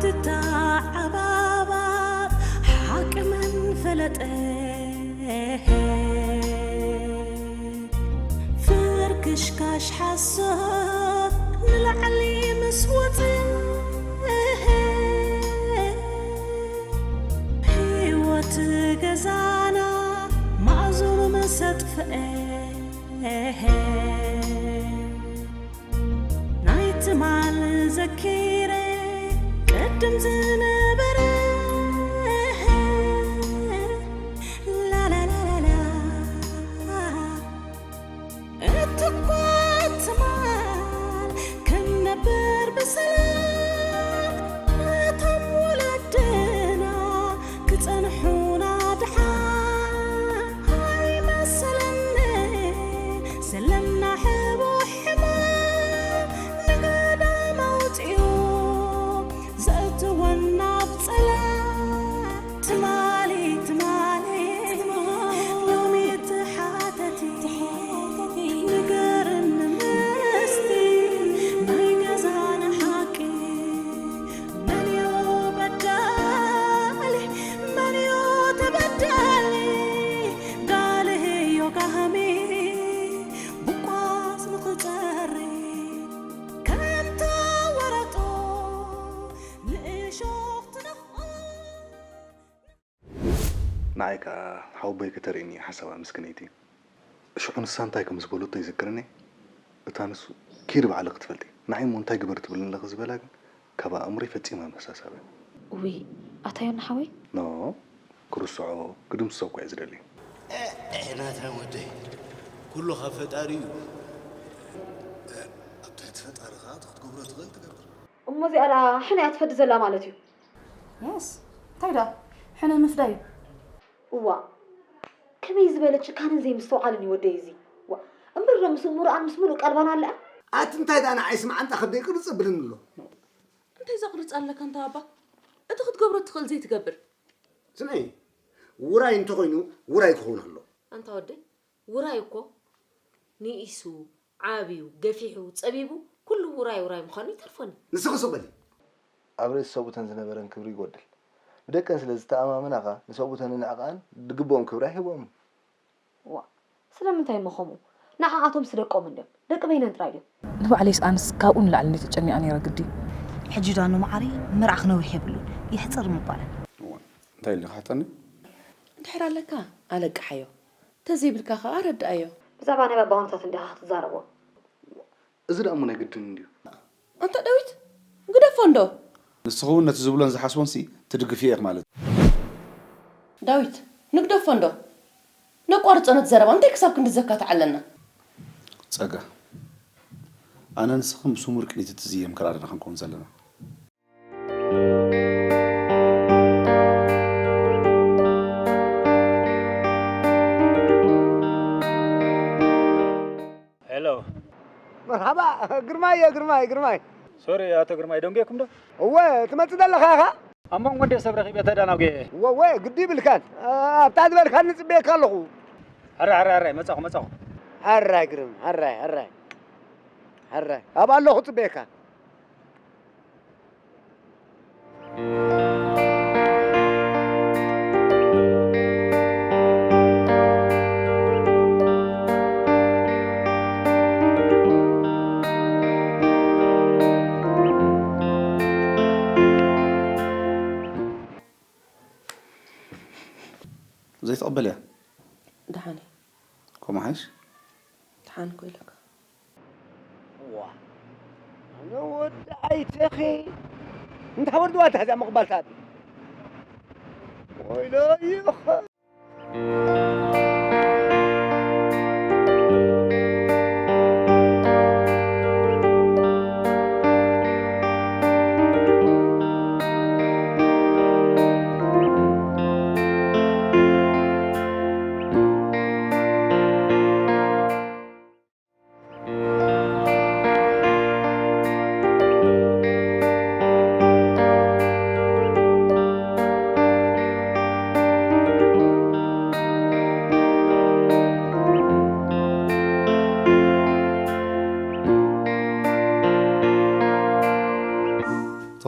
ትተዓባባጥ ሓቂ መን ፈለጠ? ፍርክሽካሽ ሓሶት ንላዕሊ ምስ ወፀ፣ ህይወት ገዛና ማእዝኑ ምስ ኣጥፍአ፣ ናይ ትማል ዘኪረ ቅድም ዝነበረ፣ ላላላላላ፣ እትኳ ትማል ክንነብር ብሰላም፣ እቶም ወለድና ክጸንሑና ድሓን ኣይመሰለኒ። ዘለና ሕቡእ ሕማም ንገዳም ኣውጺኡ ዘእትወና ኣብ ጸላም። ትማሊ ትማሊ ሎሚ ትሓተቲ ንገርኒ ምስቲ ናይ ገዛና ሓቂ። መን እዩ በዳሊ? መን እዩ ተበዳሊ? ጋልህዮ ጋህሚ ብቋስ ንኽጸሪ ከም ተወረጦ ንእሾኽ ትነኽኦ። ንዓይ ከኣ ሓወቦይ ከተርእየኒ ሓሳባ ምስክነይቲ። ሽዑ ንሳ እንታይ ከም ዝበለቶ ይዝክረኒ። እታ ንሱ ኪዲ ባዕልኺ ትፈልጢ፣ ንዓይ እሞ እንታይ ግበሪ ትብለኒ ኣለኺ ዝበላ ግን ካብ ኣእምሮይ ፈጺማ ምሕሳስ ሃበ። ውይ፣ ኣታዮ ንሓወይ? ኖ፣ ክርስዖ፣ ክድምስሶ እኮ እየ ዝደሊ። ኤ፣ ኤ፣ ናታይ ወደይ፣ ኩሉ ካብ ፈጣሪ እዩ። ኤ፣ ኣብ ትሕቲ ፈጣሪ ከኣ እቲ ክትገብሮ ትኽእል ትገብር። እሞ እዚኣ ደኣ ሕነ እያ ትፈዲ ዘላ ማለት እዩ? የስ፣ እንታይ ደኣ ሕነ ምፍዳይ እዩ። እዋ፣ ከመይ ዝበለ ጭካንን ዘይምስትውዓልን እዩ ወደይ እዚ። ዋ፣ እምበር ዶ ምስ እምሮኣን ምስ ምሉእ ቀልባን ኣለኣ? ኣቲ እንታይ ደኣ ንዓይስ መዓንጣ ከብደይ ቅርጽ እብልኒ ኣሎ። እንታይ ዘቕርጽ ኣለካ እንታ ኣባ? እቲ ክትገብሮ እትኽእል ዘይትገብር። ስምዒ፣ ውራይ እንተኾይኑ ውራይ ክኸውን ኣሎ። ኣንታ ወደይ፣ ውራይ እኮ ንኢሱ፣ ዓብዩ፣ ገፊሑ፣ ጸቢቡ፣ ኩሉ ውራይ ውራይ ምዃኑ ይተርፎኒ። ንስኺ ስቕ በሊ። ኣብ ርእሲ ሰቡተን ዝነበረን ክብሪ ይጎድል። ብደቀን ስለ ዝተኣማመና ኸኣ ንሰቡተንን ንዕቐኣን ዝግብኦም ክብሪ ኣይህብኦምን። ዋ፣ ስለምንታይ እሞ ከምኡ? ንዓኣቶምስ ደቆም እንድዮም። ደቂ በይነን ጥራይ ድዮም? ንባዕለይስ ኣነስ ካብኡ ንላዕሊ እንድየ ተጨኒቐ ነይረ ግዲ። ሕጂ ዳኑ መዓረይ፣ ምርዓኽ ነዊሕ የብሉን፣ የሕጽር ምባለን። እዋ፣ እንታይ ኢልኒ ክሓተኒ? እንድሕር ኣለካ፣ ኣለቅሓዮ። ተዘይብልካ ኸኣ ኣረድኣዮ። ብዛዕባ ናይ ባባ ኩነታት እንዲኻ ክትዛረቦ። እዚ ደኣ እሞ ናይ ግድን እንድዩ። ኣንታ ዳዊት፣ ግደፎ እንዶ። ንስኺ እውን ነቲ ዝብሎን ዝሓስቦንሲ ትድግፍዮ ኢኺ ማለት እዩ። ዳዊት፣ ንግደፎ እንዶ። ነቋርጾ ነቲ ዘረባ፣ እንታይ ክሳብ ክንዲ ዘካትዕ ኣለና? ጸጋ፣ ኣነ ንስኺ ምስ ስሙር ቅኒት እትዝየም ክራርና ክንከውን ዘለና። ሄሎ። መርሓባ፣ ግርማይ እየ፣ ግርማይ፣ ግርማይ። ሶሪ፣ ኣቶ ግርማይ፣ ደንጉየኩም ዶ? እወ፣ ትመጽእ ዘለኻ ኢኻ? ኣብ መንጎ እንድየ ሰብ ረኺበ ተደናጒየ። እወ፣ እወ፣ ግዲ ይብልካን። ኣብታ ዝበልካኒ ጽበየካ ኣለኹ። ሕራይ፣ ሕራይ፣ ሕራይ፣ መጻኹ፣ መጻኹ። ሕራይ ግርም፣ ሕራይ፣ ሕራይ። ሕራይ። ኣብኣ ኣለኹ ጽበየካ። ዘይትቕበልያ? ደሓን እየ። ከምኡ ሓይሽ? ደሓን እኮ ኢለካ። ዋ፣ ኣነ ወዲ ኣይተኺ። እንታይ ወዲ ዋታ እዚኣ ምቕባልካ? ወይለይኸ።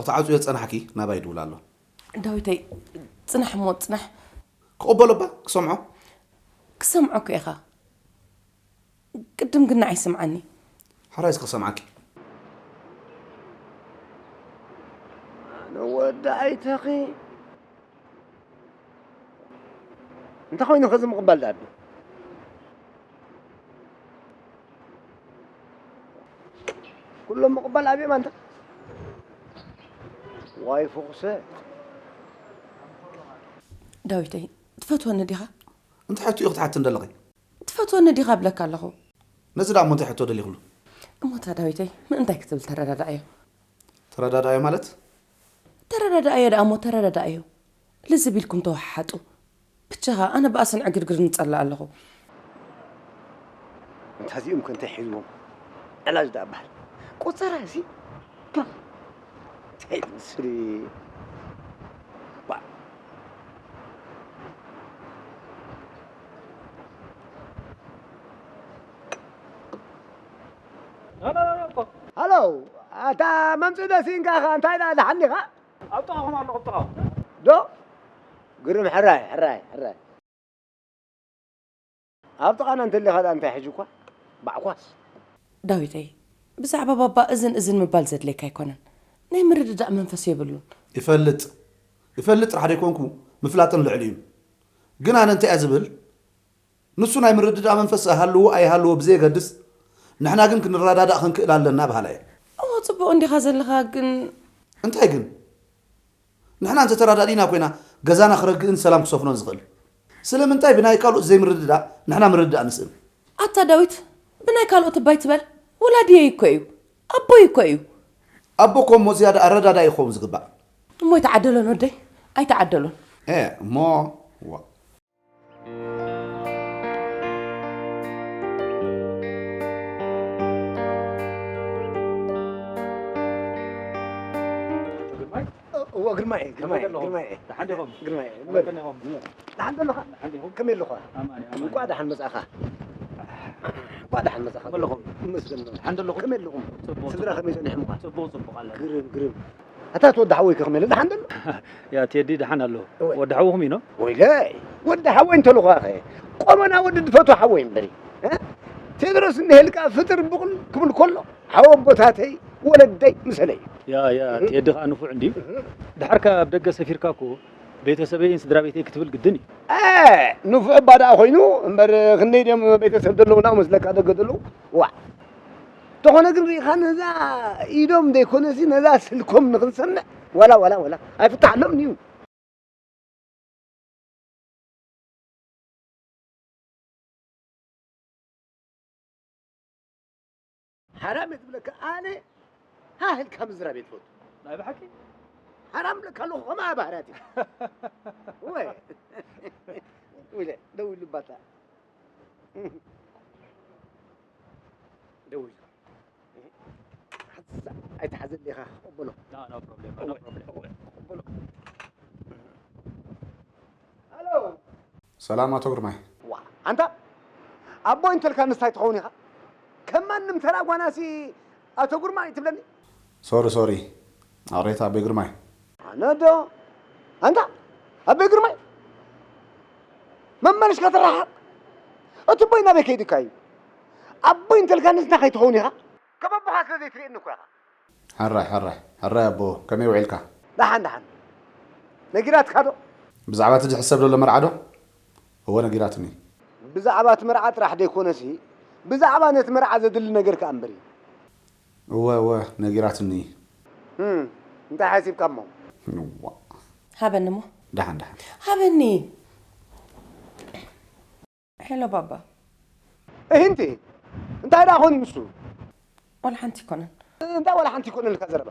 ተዓፅዮ ዝፀናሕኪ ናባይ ይድውል ኣሎ። ዳዊተይ፣ ፅናሕ እሞ ፅናሕ። ክቕበሎ እባ ክሰምዖ። ክሰምዖ እኮ ኢኻ። ቅድም ግን ንዓይ ስምዓኒ። ሓራይስ ክሰምዓኪ። ኣነ ወዲ ኣይተኺ እንተ ኮይኑ ከዚ ምቕባል ዳኣቢ ኩሎም ምቕባል ኣብዮም ኣንታ ዋይ ፍኹሰ ዳዊተይ፣ ትፈትወኒ ዲኻ? እንታይ ሕቶ እዩ ክትሓትኒ ዘለኺ? ትፈትወኒ ዲኻ እብለካ ኣለኹ። ነዚ ደኣ እሞ እንታይ ሕቶ ደሊኽሉ? እሞታ ዳዊተይ፣ ምእንታይ ክትብል ተረዳዳኣዮ። ተረዳዳኣዮ ማለት? ተረዳዳኣዮ ደኣ እሞ ተረዳዳኣዮ። ልዝብ ኢልኩም ተወሓሓጡ። ብቻኻ ኣነ ብኣስን ዕግርግር ንጸላ ኣለኹ። እንታዚኦም ከ እንታይ ሒዝዎም ዕላጅ ደኣ በሃል ቆፀራ እዚ እንታይ ትመስል ሃሎ ኣታ መምፅእ ደሲንካ ኸ እንታይ ደኣ ደሓን ዲኻ ኣብ ጥቓኹም ኣለኹ ኣብ ጥቓኹም ዶ ግርም ሕራይ ሕራይ ሕራይ ኣብ ጥቓና እንተሊኻ ደኣ እንታይ ሕጂ እኳ ባዕኳስ ዳዊተይ፣ ብዛዕባ ባባ እዝን እዝን ምባል ዘድልየካ ኣይኮነን። ናይ ምርድዳእ መንፈስ የብሉን። ይፈልጥ ይፈልጥ ጥራሕ ደይኮንኩ ምፍላጥን ልዕሊ እዩ። ግን ኣነ እንታይ እየ ዝብል ንሱ ናይ ምርድዳእ መንፈስ ሃልዎ ኣይሃልዎ ብዘየገድስ ንሕና ግን ክንረዳዳእ ክንክእል ኣለና በሃላይ እየ። እወ ጽቡቕ እንዲኻ ዘለኻ ግን እንታይ ግን ንሕና እንተተራዳዲና ኮይና ገዛና ክረግእን ሰላም ክሰፍኖን ዝኽእል። ስለምንታይ ብናይ ካልኦት ዘይምርድዳእ ንሕና ምርድዳእ ንስእን? ኣታ ዳዊት ብናይ ካልኦት እባ ኣይትበል። ወላዲየይ እኮ እዩ። ኣቦይ እኮ እዩ። ኣቦ እኮ እሞ ዝያዳ ኣረዳዳኢ ክኸውን ዝግባእ። እሞ ኣይተዓደሎን ወደይ ኣይተዓደሎን። ኤ እሞ ዋ እዎ ግርማይ ግርማይ ግርማይ ግርማይ ግርማይ ደሓን ደለኻ ከመይ ኣለኻ እንኳዕ ደሓን መጻእኻ እንኳዕ ደሓን መጻእኻ ከመይ ኣለኹም መስገን ከመይ ኣለኹም ስድራ ከመይ ጸኒሕምኻ ጽቡቕ ጽቡቕ ኣለ ግርም ግርም ኣታ ትወዲ ሓወይ ከመይ ኣሎ ደሓን ደሎ ያ ቴዲ ደሓን ኣሎ ወዲ ሓውኹም ኢኖ ወይለ ወዲ ሓወይ እንተልኳኸ ቆመና ወዲ ድፈቱ ሓወይ እምበሪ ቴድሮስ እንሄልካ ፍጥር ብቕል ክብል ከሎ ሓወቦታተይ ወለደይ ምሰለይ ያ ያ ቴዲ ከዓ ንፉዕ እንድዩ ድሓርካ ኣብ ደገ ሰፊርካ እኮ ቤተሰበይን ስድራ ቤተይ ክትብል ግድን እዩ ንፉዕ እባ ደኣ ኮይኑ እምበር ክንደይ ድዮም ቤተሰብ ዘለውና መስለካ ደገ ዘለዉ ዋዕ ተኾነ ግን ርኢኻ ነዛ ኢዶም ዘይኮነሲ ነዛ ስልኮም ንኽንሰምዕ ዋላ ዋላ ዋላ ኣይፍታሓሎም እዩ ሓራም እየ ዝብለካ ኣነ ሃህልካ ምዝራብ እየ ዝፈቱ ናይ ብሓቂ ሓራም ብለካ ኣለኹ ከማኣ ባህርያት እዩ ወይ ውለ ደው ኢሉ ባታ ደው ኢሉ ኣይትሓዘ ዲኻ ክቕበሎ ሰላም ኣቶ ግርማይ። ዋ ኣንታ ኣቦይ እንተልካ ንስታይ ትኸውን ኢኻ? ከም ማንም ተራ ጓናሲ ኣቶ ግርማይ ትብለኒ? ሶሪ ሶሪ ኣቕሬታ ኣቦይ ግርማይ። ኣነ ዶ ኣንታ ኣቦይ ግርማይ መመልሽካ ተረሓቕ። እቲ ቦይ ናበይ ከይድካ እዩ? ኣቦይ እንተልካ ንስና ከይትኸውን ኢኻ? ከም ኣቦኻ ስለ ዘይትርእየኒ እኮ ኢኻ። ሕራይ ሕራይ ሕራይ ኣቦ ከመይ ውዒልካ? ደሓን ደሓን ነጊራትካ ዶ? ብዛዕባ እቲ ዝሕሰብ ዘሎ መርዓ ዶ? እወ ነጊራትኒ። ብዛዕባ እቲ መርዓ ጥራሕ ደይኮነሲ ብዛዕባ ነቲ መርዓ ዘድሊ ነገር ከኣ እምበር እዩ። እወ እወ ነጊራትኒ። እም እንታይ ሓሲብካ እሞ? እዋ ሃበኒ እሞ ደሓን ደሓን። ሃበኒ። ሄሎ ባባ። እሂ እንቲ እንታይ ደኣ ኾን እዩ ንሱ? ዋላ ሓንቲ ኣይኮነን። እንታይ ዋላ ሓንቲ ኣይኮነን ኢልካ ዘረባ?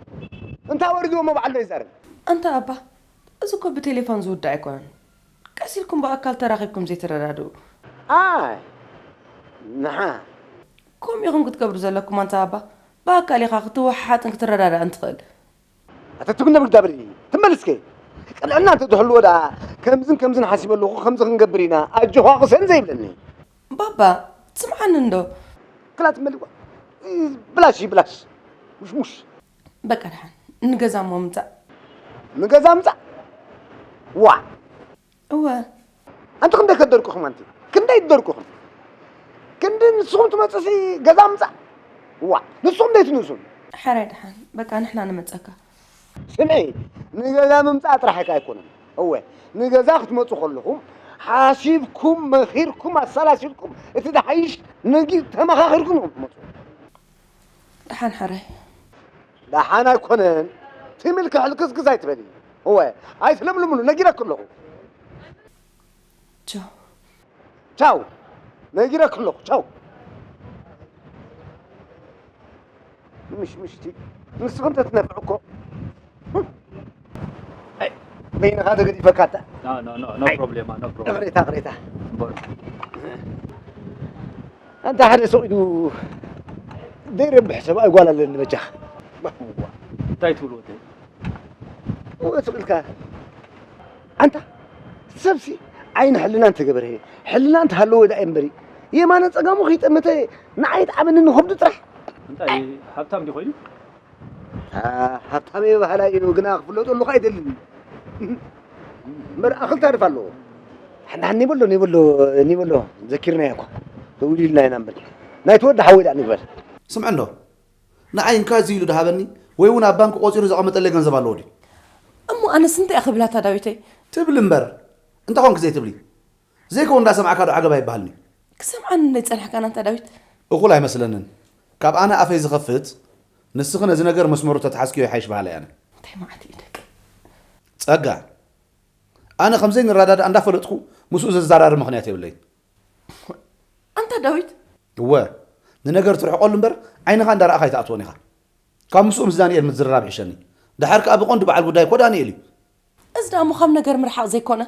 እንታይ ወሪድዎ እሞ በዓል ዶ ይዛረብ? ኣንታ ኣባ፣ እዚ እኮ ብቴሌፎን ዝውዳእ ኣይኮነን። ቀስ ኢልኩም ብኣካል ተራኺብኩም ዘይትረዳድኡ። ኣይ ንዓ። ከምኡ ኢኹም ክትገብሩ ዘለኩም ኣንታ ኣባ። ብኣካል ኢኻ ክትወሓሓጥን ክትረዳዳእን ትኽእል። ኣታ ትጉነ ብግዳ በሊ ትመልስከ ቅንዕና እንተ ትህልዎ ደኣ ከምዝን ከምዝን ሓሲበ ኣለኹ ከምዚ ክንገብር ኢና ኣጆኻ ቅሰን ዘይብለኒ ባባ ትስምዓኒ እንዶ ክላ ትመልዋ ብላሽ ብላሽ ሙሽሙሽ በቃ ደሓን ንገዛ እሞ ምጻእ። ንገዛ ምጻእ? ዋ! እወ። ኣንቲ ክንደይ ከደርቁኹም ኣንቲ? ክንደይ ትደርቁኹም? ክንዲ ንስኹም ትመጽእሲ ገዛ ምጻእ? ዋ! ንስኹም ደይ ትንእሱን? ሕራይ ደሓን። በቃ ንሕና ንመጸካ። ስምዒ፣ ንገዛ ምምጻእ ጥራሕ እካ ኣይኮነን። እወ፣ ንገዛ ክትመጹ ከለኹም ሓሲብኩም፣ መኺርኩም፣ ኣሰላሲልኩም እቲ ድሓይሽ ነጊ ተመኻኺርኩም ኢኹም ትመጹ። ደሓን ሕራይ። ደሓን ኣይኮነን። ትም ኢልኪ ሕልክስክስ ኣይትበሊ። እወ፣ ኣይትለምልምሉ፣ ነጊረኪ ኣለኹ። ቻው። ቻው፣ ነጊረኪ ኣለኹ። ቻው። ምሽ ምሽቲ ንስኺ እንተትነፍዕ እኮ በይንኻ ተገዲፈካ። No, no, no, no problem, no problem. ቅሬታ ቅሬታ። ኣንታ ሓደ ሰው ኢሉ ዘይረብሕ ሰብኣይ ጓል ኣለኒ በጃኻ። እንታይ ትብሉ ወደ እወ ስቕ ኢልካ ኣንታ ሰብሲ ዓይኒ ሕልና እንተገበረ ሕልና እንተሃለወ ዳ እምበሪ የማነ ጸጋሙ ከይጠመተ ንዓይ ተኣመኒ ንኸብዱ ጥራሕ እንታይ ሃብታም ዲ ኮይኑ ሃብታም እየ ባህላ ኢሉ ግና ክፍለጠሉ ኣይደልን እምበር ኣኽልታ ድፍ ኣለዎ ሓንዳሓን ኒበሎ ኒበሎ ኒበሎ ዘኪርና እኳ ተውሊልና ኢና እምበር ናይ ተወዲ ሓወይ ዳ ንግበር ስምዐ እንዶ ንዓይ እንካ እዚ ኢሉ ድሃበኒ ወይ እውን ኣብ ባንክ ቆፂሩ ዘቐመጠለይ ገንዘብ ኣለዎ ድዩ እሞ ኣነስ እንታይ ክብላታ ዳዊተይ ትብል እምበር እንታይ ኮንክ ዘይትብሊ ዘይከው እንዳሰማዕካ ዶ ዓገብ ኣይበሃልኒ ክሰምዓኒ እንደ ጸንሕካ ናንታ ዳዊት እኹል ኣይመስለንን ካብ ኣነ ኣፈይ ዝኸፍት ንስኺ ነዚ ነገር መስመሩ ተትሓዝክዮ ይሓይሽ በሃላይ ኣነ እንታይ መዓት እዩ ደቂ ጸጋ ኣነ ከምዘይንረዳዳእ እንዳፈለጥኩ ምስኡ ዘዘራርብ ምኽንያት የብለይን ኣንታ ዳዊት እወ ንነገር ትርሕቀሉ እምበር ዓይንኻ እንዳረኣኻ ኣይትኣትዎን ኢኻ ካብ ምስኡ ምስ ዳንኤል ምዝርራብ ይሕሸኒ ደሓር ከኣ ብቐንዱ በዓል ጉዳይ እኮ ዳንኤል እዩ እዚ ደኣ እሞ ካብ ነገር ምርሓቕ ዘይኮነ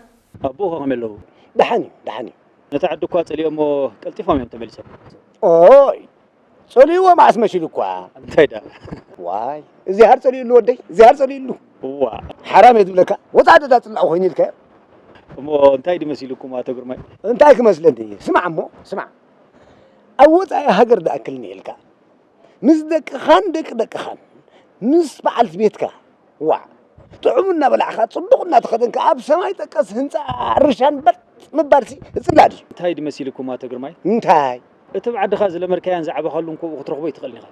ኣቦኻ ከመይ ኣለዉ ደሓን እዩ ደሓን እዩ ነቲ ዓዲ እኳ ጸሊኦሞ ቀልጢፎም እዮም ተመሊሶም ኦይ ጸልይዎ መዓስ መሲሉ እኳ እንታይ ዳ ዋይ እዚሃር ጸልዩሉ ወደይ እዚሃር ጸልዩሉ እዋ ሓራም እየ ዝብለካ ወጻእ ደዳ ጽላዕ ኮይኑ ኢልካዮ እሞ እንታይ ድመሲልኩም ኣቶ ግርማይ እንታይ ክመስለኒ ስማዕ እሞ ስማዕ ኣብ ወጻኢ ሃገር ደኣክልኒ ኢልካ ምስ ደቅኻን ደቂ ደቅኻን ምስ በዓልቲ ቤትካ ዋዕ ጥዑም እናበላዕኻ ጽቡቕ እናተኸደንካ ኣብ ሰማይ ጠቀስ ህንፃ ሕርሻን በጥ ምባልሲ ህፅላ ድዩ እንታይ ድመሲልኩም ኣቶ ግርማይ እንታይ እቲ ብዓድኻ ዝለመድካያን ዝዓበኻሉን ኮብኡ ክትረኽቦ ይትኽእል ኢኻ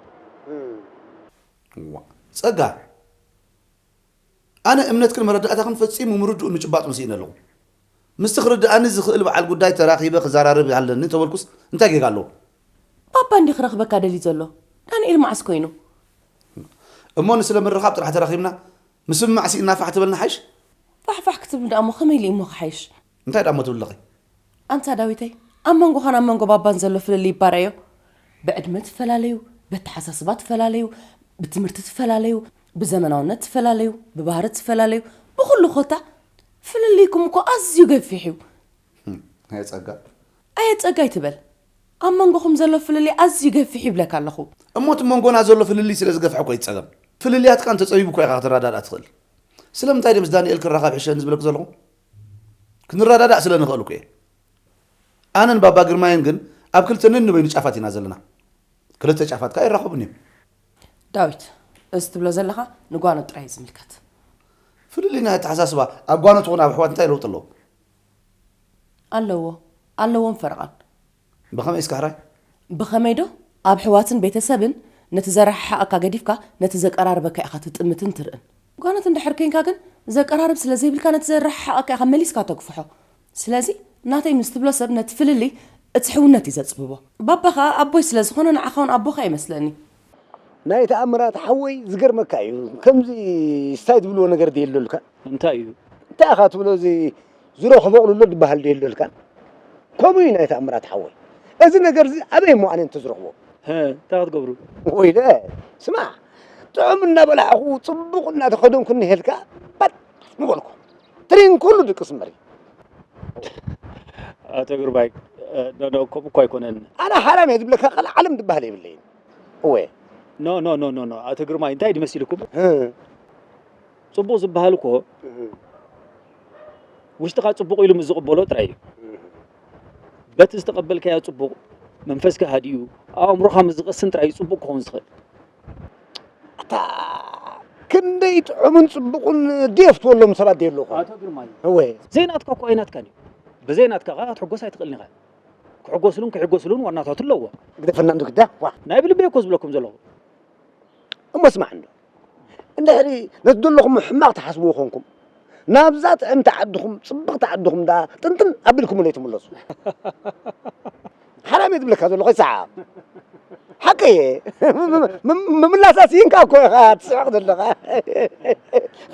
ጸጋ ኣነ እምነትክን መረዳእታኽን ፈጺሙ ምርድኡ ምጭባጥ ምስኢነ ኣለኹ ምስቲ ክርድኣኒ ዝኽእል በዓል ጉዳይ ተራኺበ ክዘራረብ ኣለኒ ተበልኩስ እንታይ ጌጋ ኣለዎ ባባ እንዲ ክረኽበካ ደልዩ ዘሎ ዳንኤል መዓስ ኮይኑ እሞ ንስለ ምርኻብ ጥራሕ ተራኺብና ምስምማዕ ሲ እናፋሕ ተበልና ሓይሽ ፋሕፋሕ ክትብል ደኣ እሞ ከመይ ኢሉ እሞ ክሓይሽ እንታይ ደኣ እሞ ትብል ኣለኺ ኣንታ ዳዊተይ ኣብ መንጎኻን ኣብ መንጎ ባባን ዘሎ ፍልልይ ይባረዮ ብዕድመ ትፈላለዩ ብኣተሓሳስባ ትፈላለዩ ብትምህርቲ ትፈላለዩ ብዘመናውነት ትፈላለዩ ብባህሪ ትፈላለዩ ብኩሉ ኮታ ፍልልይኩም እኮ ኣዝዩ ገፊሕ እዩ ኣየጸጋ ኣየጸጋ ኣይትበል ኣብ መንጎኹም ዘሎ ፍልልይ ኣዝዩ ገፊሕ ይብለካ ኣለኹ እሞ እቲ መንጎና ዘሎ ፍልልይ ስለ ዝገፍሐ እኮ ይጸገም ፍልልያትካ እንተጸቢቡ እኮ ኢኻ ክትረዳዳእ ትኽእል ስለምንታይ ድም ዳንኤል ክራኻብ ሕሸኒ ዝብለክ ዘለኹ ክንረዳዳእ ስለ ንኽእል እኮ እየ ኣነን ባባ ግርማይን ግን ኣብ ክልተ ነንበይኑ ጫፋት ኢና ዘለና ክልተ ጫፋት ከዓ ይራኸቡን እዮም ዳዊት እዚ ትብሎ ዘለኻ ንጓኖት ጥራይ እዩ ዝምልከት ፍልልይ ናይ ኣተሓሳስባ ኣብ ጓኖት ኾነ ኣብ ኣሕዋት እንታይ ለውጢ ኣለዎ ኣለዎ ኣለዎም ፈረቓን ብኸመይ እስካ ሕራይ ብኸመይ ዶ ኣብ ኣሕዋትን ቤተሰብን ነቲ ዘረሓሓቐካ ገዲፍካ ነቲ ዘቀራርበካ ኢኻ ትጥምትን ትርእን ጓኖት እንድሕር ኮንካ ግን ዘቀራርብ ስለ ዘይብልካ ነቲ ዘረሓሓቐካ ኢኻ መሊስካ ተግፍሖ ስለዚ ናተይ ምስ ትብሎ ሰብ ነቲ ፍልልይ እቲ ሕውነት እዩ ዘጽብቦ ባባ ኸኣ ኣቦይ ስለ ዝኾነ ንዓኻ እውን ኣቦኻ ይመስለኒ ናይ ተኣምራት ሓወይ ዝገርመካ እዩ ከምዚ ስታይ ትብልዎ ነገር ድየለልካ እንታይ እዩ እንታይ ኢኻ ትብሎ እዚ ዝረኽቦ ቅልሎ ዝበሃል ድየለልካ ከምኡ እዩ ናይ ተኣምራት ሓወይ እዚ ነገር እዚ ኣበይ እሞ ኣነ እንተዝረኽቦ እንታይ ክትገብሩ ወይለ ስማዕ ጥዑም እናበላዕኹ ፅቡቕ እናተኸደንኩ እንሄልካ ባጥ ምበልኩ ትሪን ኩሉ ድቅስ እምበሪ ኣቶ ግርባይ ኖኖ ከምኡ እኮ ኣይኮነን ኣነ ሓራም እየ ዝብለካ ቃል ዓለም ዝበሃል የብለይን እወ ኖ ኖ ኖ ኖ ኣቶ ግርማይ እንታይ ድመሲልኩም ፅቡቅ ዝበሃል እኮ ውሽጥኻ ፅቡቅ ኢሉ ምስ ዝቕበሎ ጥራይ እዩ በቲ ዝተቐበልካዮ ፅቡቅ መንፈስካ ሃዲኡ ኣእምሮኻ ምስ ዝቐስን ጥራይ እዩ ፅቡቅ ክኸውን ዝኽእል ኣታ ክንደ ጥዑምን ጽቡቕን ድየፍትወሎም ሰባት ድየ ኣለኹ? ኣቶ ግርማይ፣ እወ። ዘይናትካ እኮ ኣይናትካን እዩ። ብዘይናትካ ኸዓ ክትሕጎስ ኣይትኽእልን ኢኻ። ክሕጎስሉን ከይሕጎስሉን ዋናታቱ ኣለዎ። ግደፈና እንዶ ግዳ፣ ዋ። ናይ ብልበይ እኮ ዝብለኩም ዘለኹ። እሞ ስማዕ እንዶ። እንድሕሪ ነቲ ዘለኹም ሕማቕ ትሓስብዎ ኾንኩም፣ ናብዛ ጥዕምቲ ዓድኹም፣ ጽብቕቲ ዓድኹም ደኣ ጥንጥን ኣቢልኩምለይ ትምለሱ። ሓራም እየ ዝብለካ ዘለኹ፣ ኣይሰሓቕ። ሓቂ እየ። ም- ም- ምምላስ ኣስኢንካ እኮ ኢኻ ትስሕቕ ዘለኻ።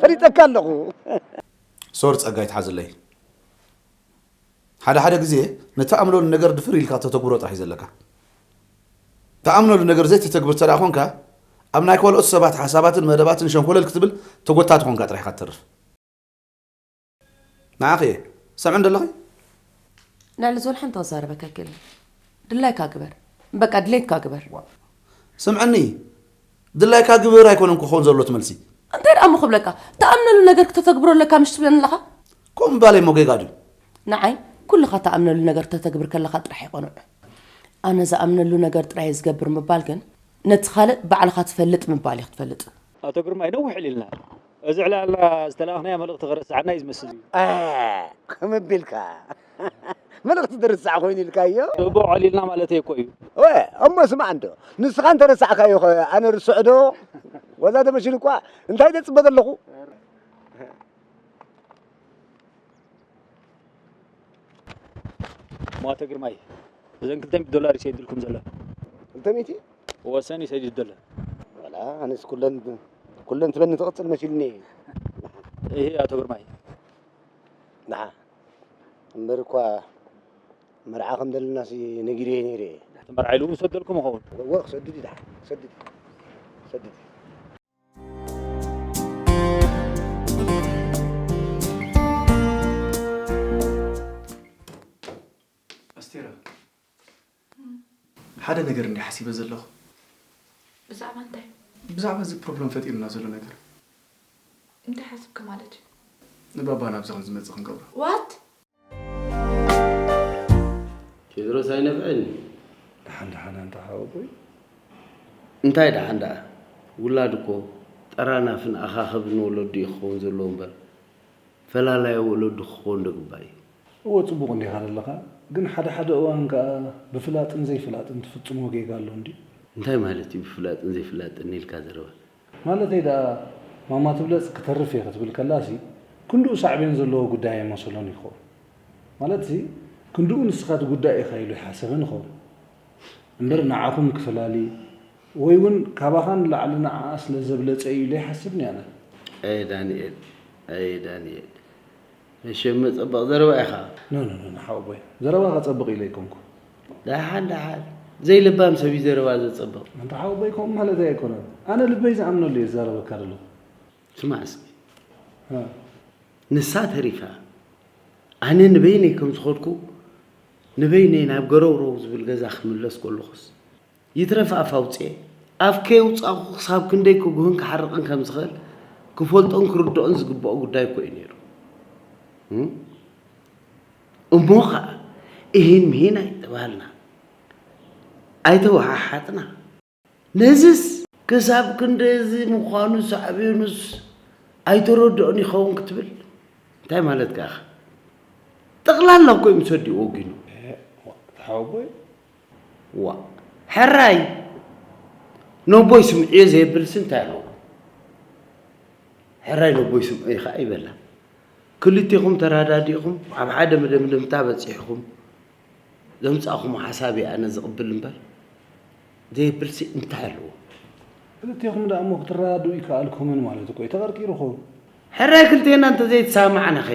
ፈሊጠካ ኣለኹ። ሶር ጸጋይ ትሓዝለይ። ሓደ ሓደ ግዜ ንትኣምነሉ ነገር ድፍር ኢልካ ተተግብሮ ጥራሕ እዩ ዘለካ። ትኣምነሉ ነገር ዘይተተግብር ተደኣ ኾንካ፣ ኣብ ናይ ካልኦት ሰባት ሓሳባትን መደባትን ሸንኮለል ክትብል ተጎታቲ ኾንካ ጥራሕ ኢኻ ትተርፍ። ንዓኺ እየ። ሰምዕን ደለኺ? ልዕሊ ዝበል ሓንቲ ክዛረበካ ኣይክእልን። ድላይካ ግበር። በቃ ድሌትካ ግበር። ስምዕኒ፣ ድላይካ ግበር ኣይኮነን ክኸውን ዘሎ እቲ መልሲ። እንታይ ደኣ እሞ ክብለካ? ትኣምነሉ ነገር ክተተግብሮ ኣለካ ምሽ ትብለኒ ኣለኻ? ከምኡ ምባለይ እሞ ጌጋ ድዩ? ንዓይ ኩልኻ ትኣምነሉ ነገር ክተተግብር ከለኻ ጥራሕ እዩ ቅኑዕ። ኣነ ዝኣምነሉ ነገር ጥራይ እየ ዝገብር ምባል ግን ነቲ ካልእ ባዕልኻ ትፈልጥ ምባል እዩ ክትፈልጥ። ኣቶ ግርማይ ነዊሕ ዕሊልና። እዚ ዕላልና ዝተላኣኽናያ መልእኽቲ ክረስዓና እዩ ዝመስል እዩ። እ፣ ከም ቢልካ መልእኽቲ ዝርሳዕ ኮይኑ ኢልካዮ። ጽቡቕ ዕሊልና ማለተይ እኮ እዩ። ወ፣ እሞ ስማዕ እንዶ፣ ንስኻ እንተረሳዕካዮ ኸ ኣነ ርስዖ ዶ? ወዛ ተመሽን እኳ እንታይ ዘጽበ ዘለኹ? እሞ ኣቶ ግርማይ፣ እዘን ክልተ ሚእቲ ዶላር ይሰይድልኩም ዘሎ። ክልተ ሚእቲ? ወሰን ይሰይድ ዘሎ። ዋላ ኣነስ ኩለን ኩለን ትበኒ ትቕጽል መሲልኒ። እሂ ኣቶ ግርማይ። ንዓ እምበር እኳ መርዓ ከም ዘለናሲ ነጊረዮ ነይረ እየ። እቲ መርዓ ኢሉ እውን ሰደልኩም ይኸውን። እወ ክሰድድ እዩ ደሓን። ክሰድድ እዩ። ክሰድድ እዩ። ኣስቴራ፣ ሓደ ነገር እንዲ ሓሲበ ዘለኹ። ብዛዕባ እንታይ? ብዛዕባ እዚ ፕሮብለም ፈጢሩና ዘሎ ነገር። እንታይ ሓስብክ ማለት እዩ? ንባባ ናብዚ ከም ዝመጽእ ክንገብሮ። ዋት? ቴድሮስ ኣይነፍዕን እዩ። ደሓን ደሓን ኣንታ ሓወቦይ። እንታይ ደሓን ደኣ? ውላድ እኮ ጠራናፍን ኣኻኽብን ወለዱ እዩ ክኸውን ዘለዎ እምበር ፈላላዮ ወለዱ ክኸውን ዶ ግባእ እዩ? እወ ጽቡቕ እንዲኻ ዘለኻ፣ ግን ሓደ ሓደ እዋን ከኣ ብፍላጥን ዘይፍላጥን ትፍጽሞ ጌጋ ኣሎ እንድዩ። እንታይ ማለት እዩ ብፍላጥን ዘይፍላጥን ኢልካ ዘረባ? ማለተይ ደኣ ማማ ትብለጽ ክተርፍ እየ ክትብል ከላሲ ክንድኡ ሳዕቤን ዘለዎ ጉዳይ ኣይመሰሎን ይኸውን። ማለትሲ ክንድኡ ንስኻ ትጉዳእ ኢኻ ኢሉ ኣይሓሰበን ይኸውን። እምበር ንዓኹም ክፈላሊ ወይ እውን ካባኻ ንላዕሊ ንዓኣ ስለ ዘብለጸ እዩ ኢለ ኣይሓስብን እየ ኣነ። ኣየ ዳንኤል፣ ኣየ ዳንኤል። መሸም መጸበቕ ዘረባ ኢኻ። ኖ ኖ ኖ ሓወቦይ ዘረባ ከጸብቕ ኢለ ኣይኮንኩ። ደሓን ደሓን ዘይልባም ሰብ እዩ ዘረባ ዘጸብቕ። ኣንታ ሓወቦይ ከምኡ ማለተይ ኣይኮነን። ኣነ ልበይ ዝኣምነሉ እየ ዝዛረበካ ዘለኹ። ስማዕ እስኪ። እ። ንሳ ተሪፋ ኣነ ንበይነይ ከም ዝኸድኩ ንበይነይ ናብ ገረውረው ዝብል ገዛ ክምለስ ከለኹስ ይትረፍ ኣፍ ኣውፅኤ ኣፍ ከየውፃእኹ ክሳብ ክንደይ ክጉህን ክሓርቕን ከም ዝኽእል ክፈልጦን ክርድኦን ዝግብኦ ጉዳይ እኮ እዩ ነይሩ። እሞ ኸዓ እሂን ምሂን ኣይተባህልና ኣይተወሓሓጥና። ነዝስ ክሳብ ክንደዚ ምዃኑ ሳዕቤኑስ ኣይተረድኦን ይኸውን ክትብል እንታይ ማለትካ ኢኻ? ጠቕላላ እኮ እዩ ምሰዲኡ ወጊኑ። ሓወቦይ ዋእ ሕራይ ነቦይ ስምዕዮ ዘየብልሲ እንታይ ኣለዎ? ሕራይ ነቦይ ስምዑ ኢኻ ይበላ። ክልቴኹም ተራዳዲእኹም ኣብ ሓደ መደምደምታ በጺሕኹም ዘምጻእኹሞ ሓሳብ እየ ኣነ ዝቕብል እምበር ዘየብልሲ እንታይ ኣለዎ? ክልቴኹም ደኣ እሞ ክትረዳድኡ ኣይከኣልኩምን ማለት እኮ እዩ። ተቐርቂሩ ኸውን። ሕራይ ክልቴና እንተዘይተሳማዕናኸ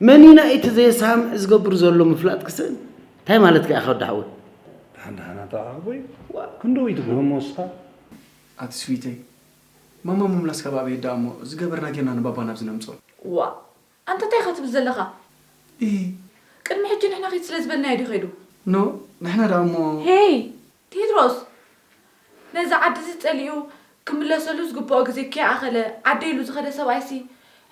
መን ኢና እቲ ዘየሳምዕ ዝገብር ዘሎ ምፍላጥ ክስእን? እንታይ ማለትካ ኢኻ ወዲ ሓወይ? ደሓን ደሓን ኣታ ሓወቦይ ክንደው ይትግህሞ ንስኻ? ኣቲ ስዊተይ ማማ ምምላስ ካብ ኣበይ ደኣ እሞ ዝገበርና ጌርና ንባባ ናብዚ ነምጽኦ። ዋእ ኣንታ እንታይ ኢኻ ትብል ዘለኻ? እሂ። ቅድሚ ሕጂ ንሕና ኺድ ስለ ዝበልናዮ ድዩ ኸይዱ? ኖ ንሕና ደኣ እሞ። ሄይ ቴድሮስ ነዚ ዓዲ እዚ ጸሊኡ ክምለሰሉ ዝግብኦ ግዜ ከይኣኸለ ዓደይ ኢሉ ዝኸደ ሰብኣይሲ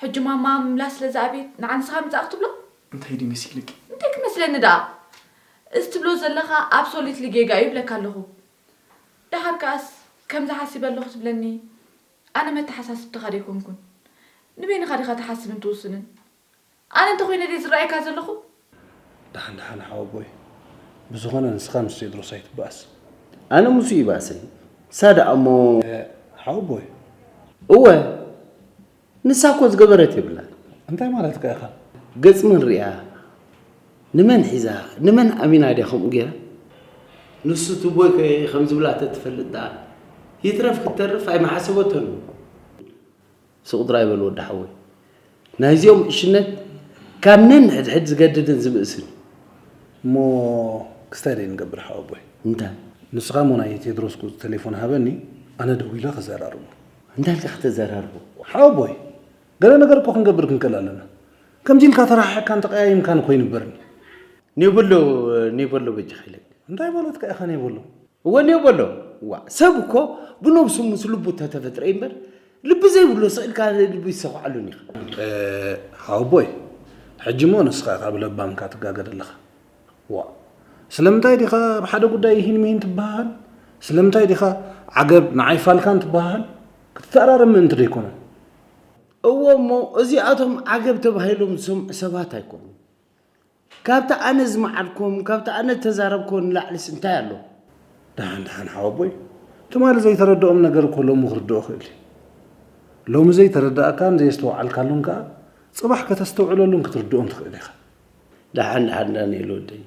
ሕጂ ማማ ምምላስ ስለ ዝኣበየት ንዓ ንስኻ ምጻእ ክትብሎ? እንታይ ድዩ መሲልኪ? እንታይ ክመስለኒ ደኣ? እዚ ትብሎ ዘለኻ ኣብሶሊትሊ ጌጋ እዩ ይብለካ ኣለኹ። ደሓር ከኣስ ከምዚ ሓሲበ ኣለኹ ትብለኒ ኣነ መተሓሳስብትኻ ደይኮንኩን። ንበይንኻ ዲኻ ትሓስብን ትውስንን? ኣነ እንተኾይነ ድየ ዝረኣየካ ዘለኹ? ደሓን ደሓን ሓወቦይ፣ ብዝኾነ ንስኻ ምስ ቴድሮስ ኣይትበኣስ። ኣነ ምስኡ ይባእሰኒ። ንሳ ደኣ እሞ። ሓወቦይ። እወ፣ ንሳ እኮ ዝገበረት የብላን። እንታይ ማለትካ ኢኻ? ገጽ መን ሪኣ? ንመን ሒዛ? ንመን ኣሚና ድያ ከምኡ ገይራ? ንሱ ትቦይ ከም ዝብላ ተትፈልጥ ደኣ ይትረፍ ክትተርፍ ኣይምሓሰበቶን። ስቕ ጥራይ በል ወዲ ሓወይ። ናይዚኦም ዕሽነት ካብ ነንሕድሕድ ዝገድድን ዝብእስን እዩ። እሞ ክስታይ ደይ ንገብር ሓወቦይ? እንታይ? ንስኻ እሞ ናይ ቴድሮስ ቁጽሪ ተሌፎን ሃበኒ፣ ኣነ ደዊለ ከዘራርቦ። እንታይ ኢልካ ከተዘራርቦ? ሓወቦይ፣ ገለ ነገር እኮ ክንገብር ክንክእል ኣለና። ከምዚ ኢልካ ተረሓሒቕካን ተቐያይምካን እኮ ኣይንበርን እዩ። ኔበሎ ኔበሎ በጃኻ ኢለካ። እንታይ ማለትካ ኢኻ ኔበሎ? እወ እኒኦ በሎ። ዋእ፣ ሰብ እኮ ብነብሱ ምስ ልቡ ተተፈጥረ እዩ እምበር፣ ልቢ ዘይብሉ ስቕ ኢልካ ልቢ ይሰኹዓሉን ኢኻ። ሓወቦይ፣ ሕጂ እሞ ንስኻ ኢኻ ብለባምካ ትጋገ ዘለኻ። ዋእ፣ ስለምንታይ ዲኻ ኣብ ሓደ ጉዳይ ኢሂን ምሂን ትበሃሃል? ስለምንታይ ዲኻ ዓገብ ንዓይ ፋልካን ትበሃሃል? ክትተኣራረም ምእንቲ ዶ ኣይኮነን? እወ እሞ እዚኣቶም ዓገብ ተባሂሎም ዝሰምዑ ሰባት ኣይኮኑን። ካብቲ ኣነ ዝመዓድኮም፣ ካብቲ ኣነ እተዛረብኮ ንላዕሊስ እንታይ ኣሎ? ደሓን ደሓን ሓወቦይ፣ ትማሊ ዘይተረድኦም ነገር እኮ ሎሚ ክርድኦ ክእል እዩ። ሎሚ ዘይተረድኣካን ዘየስተውዓልካሉን ከኣ ጽባሕ ከተስተውዕለሉን ክትርድኦን ትኽእል ኢኻ። ደሓን ደሓን ዳንኤል ወደይ፣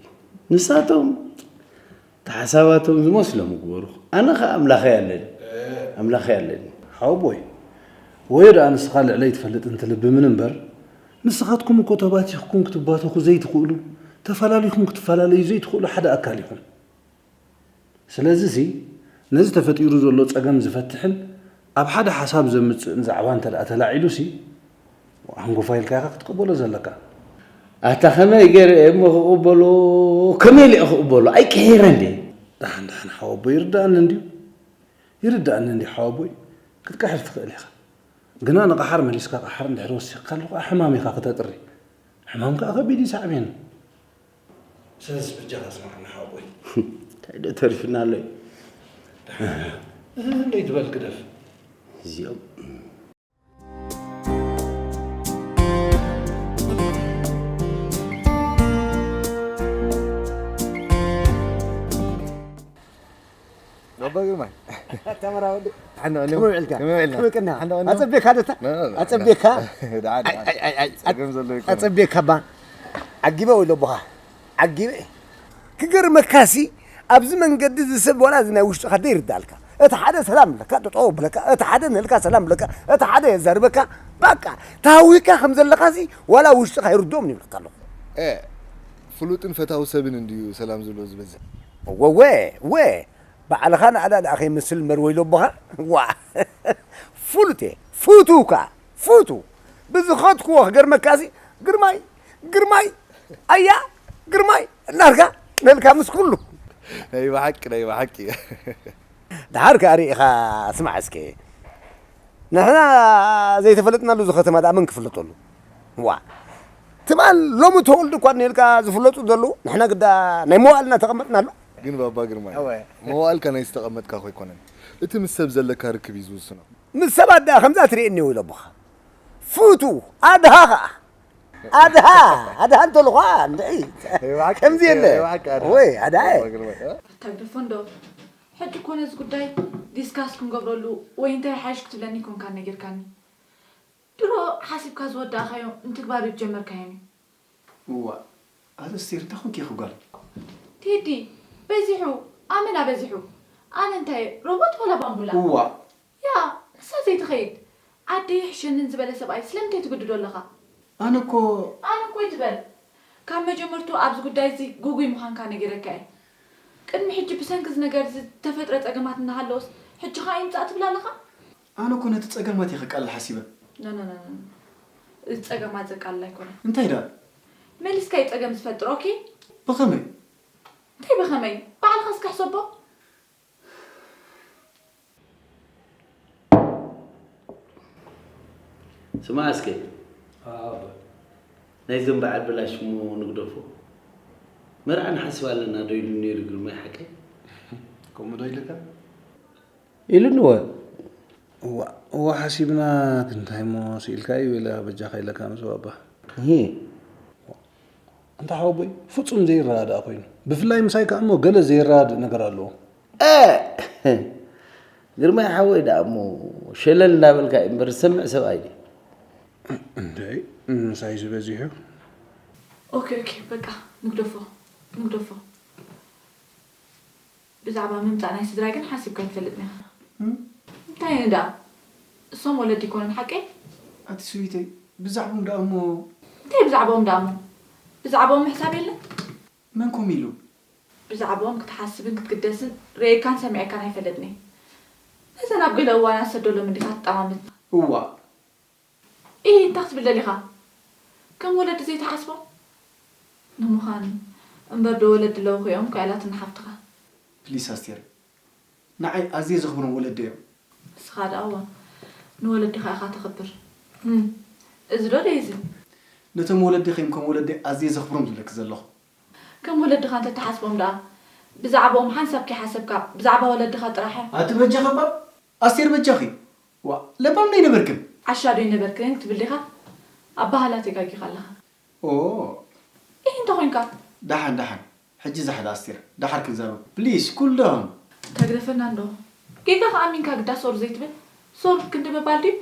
ንሳቶም ተሓሳባቶም ዝመስሎም ይግበሩ። ኣነ ኸኣ ኣምላኸይ ኣለኒ። ኣምላኸይ ኣለኒ። ሓወቦይ፣ ወዮ ደኣ ንስኻ ልዕለይ ትፈልጥ እንትልብምን እምበር፣ ንስኻትኩም እኮ ተባቲኽኩም ክትባተኹ ዘይትኽእሉ፣ ተፈላሊኹም ክትፈላለዩ ዘይትኽእሉ ሓደ ኣካል ኢኹም። ስለዚሲ ነዚ ተፈጢሩ ዘሎ ጸገም ዝፈትሕን ኣብ ሓደ ሓሳብ ዘምጽእን ዛዕባ እንተ ደኣ ተላዒሉሲ፣ ኣንጎፋ ኢልካ ኢኻ ክትቅበሎ ዘለካ። ኣታ ከመይ ገይረ እየ እሞ ክቕበሎ? ከመይ ኢለ እየ ክቕበሎ? ኣይቅሒረ እንድየ። ደሓን ደሓን ሓወቦይ ይርድኣኒ እንድዩ። ይርድኣኒ እንድዩ ሓወቦይ። ክትቅሕር ትኽእል ኢኻ። ግና ንቕሓር መሊስካ ቅሓር እንድሕር ወሲኽካሉ ከኣ ሕማም ኢኻ ክተጥሪ። ሕማም ከኣ ከቢድ እዩ ሳዕቤኑ። ስለዚ በጃኻ ስምዓኒ ሓወቦይ። እንታይ ዶ ተሪፍና ኣሎ እዩ? እህ እንዶ ይትበል ግደፍ። እዚኦም ባባ ግርማይ። ተመራ ወዲ። ሓንዳ ወንድም። ከመይ ውዕልካ? ከመይ ውዕልና? ከመይ ቅና? ሓንዳ ወንድም። ኣጸቤካ ደታ? ና፣ ና፣ ና። ኣጸቤካ? ደዓ፣ ደዓ። ኣይ፣ ኣይ፣ ኣይ፣ ኣይ። ጸገም ዘሎ ይኮነ። ኣጸቤካ ባ። ዓጊበ ወይ ለቦኻ? ዓጊበ። ክገርመካሲ ኣብዚ መንገዲ እዚ ሰብ ዋላ እዚ ናይ ውሽጥኻ ደይርዳልካ። እቲ ሓደ ሰላም ብለካ፣ ጠጠው ብለካ፣ እቲ ሓደ ንህልካ ሰላም ብለካ፣ እቲ ሓደ የዛርበካ። በቃ፣ ተሃዊካ ከም ዘለኻሲ ዋላ ውሽጥኻ ይርድኦም ይብለካ ኣለኹ። እ፣ ፍሉጥን ፈታዊ ሰብን እንድዩ ሰላም ዝብሎ ዝበዝሕ። ወወ፣ ወ፣ ባዕልኻ ንኣዳ ደኣ ከይመስል መርወይሎ ኣቦኻ። ዋ፣ ፍሉጥ እየ፣ ፍቱው ከኣ፣ ፍቱው። ብዝኸድክዎ ክገርመካሲ፣ ግርማይ፣ ግርማይ፣ ኣያ፣ ግርማይ፣ እናልካ፣ ነልካ ምስ ኩሉ። ናይ ብሓቂ፣ ናይ ብሓቂ። ደሓር ከኣ ርኢኻ ስማዕ እስከ። ንሕና ዘይተፈለጥናሉ እዚ ከተማ ደኣ መን ክፍለጠሉ? ዋ። ትማል ሎሚ ተወልዱ እኳ እኒኤልካ ዝፍለጡ ዘለዉ ንሕና ግዳ ናይ መዋእልና ተቐመጥናሉ። ግን ባባ ግርማይ መዋእልካ ናይ ዝተቐመጥካ ኮይኮነን እቲ ምስ ሰብ ዘለካ ርክብ እዩ ዝውስኖ። ምስ ሰባት ደኣ ከምዛ ትርእየኒ ወይ ለቦኻ። ፍቱ ኣድሃ ኸኣ ኣድሃ ኣድሃ እንተልኳ እንድዒ ከምዚ የለ ወይ ኣድሃ ኣታ ግደፎ እንዶ ሕጂ እኮ ነዚ ጉዳይ ዲስካስ ክንገብረሉ ወይ እንታይ ሓይሽ ክትብለኒ ኮንካ ነጊርካኒ ድሮ ሓሲብካ ዝወዳእካዮ ንትግባር ጀመርካዮን እዩ እዋ ኣዘስቲር እንታይ ኮንኪ ኢኺ ጓል ቴዲ በዚሑ ኣመና በዚሑ ኣነ እንታይ ሮቦት ወላ ባምቡላ እዋ ያ ንሳ ዘይትኸይድ ዓደይ ይሕሸንን ዝበለ ሰብኣይ ስለምንታይ ትግድዶ ኣለኻ ኣነ እኮ ኣነ እኮ ይትበል ካብ መጀመርቱ ኣብዚ ጉዳይ እዚ ግጉይ ምዃንካ ነጊረካ እየ ቅድሚ ሕጂ ብሰንኪ እዚ ነገር እዚ ዝተፈጥረ ጸገማት እናሃለወስ ሕጂ ኸኣ ይምጻእ ትብል ኣለኻ ኣነ እኮ ነቲ ጸገማት እየ ከቃልል ሓሲበ No no no no እዚ ጸገማት ዘቃልል ኣይኮነን እንታይ ደኣ መሊስካዩ ጸገም ዝፈጥር ኦኬ ብኸመይ እንታይ ብኸመይ ባዕልኻ እስከ ሕሰቦ ስማዕ እስከ ናይዞም በዓል ብላሽ እሞ ንግደፎ መርዓ ንሓስብ ኣለና ዶ ኢሉ ነይሩ ግርማይ ሓቀይ ከምኡ ዶ ኢልካ ኢሉኒ ወ እዋ፣ እዋ ሓሲብና ክንታይ እሞ ስኢልካ እዩ ኢለ በጃኻ ኢለካ ምስ ባባ። እሂ። ኣንታ ሓወቦይ፣ ፍጹም ዘይረዳዳእ ኮይኑ። ብፍላይ ምሳይ ከኣ እሞ ገለ ዘይረዳድእ ነገር ኣለዎ። እ! ግርማይ ሓወይ ደኣ እሞ ሸለል እንዳበልካ እዩ እምበር ዝሰምዕ ሰብኣይ ድዩ? እንደ ምሳይ ዝበዚሑ። ኦኬ፣ ኦኬ፣ በቃ ንግደፎ፣ ንግደፎ። ብዛዕባ ምምጻእ ናይ ስድራይ ግን ሓሲብካ ኣይትፈልጥን ኢኻ። እም? እንታይ እዩ ደኣ? እሶም ወለዲ ኣይኮኑን ሓቀይ? ኣቲ ስዊተይ፣ ብዛዕቦም ደኣ እሞ እንታይ ብዛዕባኦም ደኣ እሞ? ብዛዕባኦም ምሕሳብ የለን? መን ከምኡ ኢሉ? ብዛዕባኦም ክትሓስብን ክትግደስን ርእየካን ሰሚዐካን ኣይፈልጥን እየ። ነዘን ኣብ ገለ እዋን ኣሰደሎም እንዲኻ ትጠማምት። እዋእ! ኢሂ፣ እንታይ ክትብል ደሊኻ? ከም ወለዲ ዘይትሓስቦም? ንምዃን እምበር ዶ ወለዲ ኣለውኹ እዮም እኳ ኢላትኒ ሓፍትኻ። ፕሊስ ኣስቴር፣ ንዓይ ኣዝየ ዘኽብሮም ወለዲ እዮም። ንስኻ ደኣ እዋ ንወለድኻ ኢኻ ተኽብር። እም፣ እዚ ዶ ደይ እዚ? ነቶም ወለዲ ኸይም ከም ወለዲ ኣዝየ ዘኽብሮም ዝብለኪ ዘለኹ። ከም ወለድኻ እንተትሓስቦም ደኣ ብዛዕባኦም ሓንሳብ ከይሓሰብካ ብዛዕባ ወለድኻ ጥራሕ። ኣቲ በጃኺ እባ ኣስቴር በጃኺ። ዋ ለባም ዶ ኣይነበርክን? ዓሻ ዶ ኣይነበርክን ክትብል ዲኻ? ኣባህላ ተጋጊኻ ኣለኻ። ኦ። ኢሂ እንተ ኾይንካ። ደሓን ደሓን። ሕጂ ዛሕዳ ኣስቴር ደሓር ክንዛረብ ፕሊስ ኩል ዳውን። ተግደፈና እንዶ። ጌጋ ከኣ ኣሚንካ ግዳ ሶሪ ዘይትብል? ሶሪ ክንዲ ምባል ድዩ?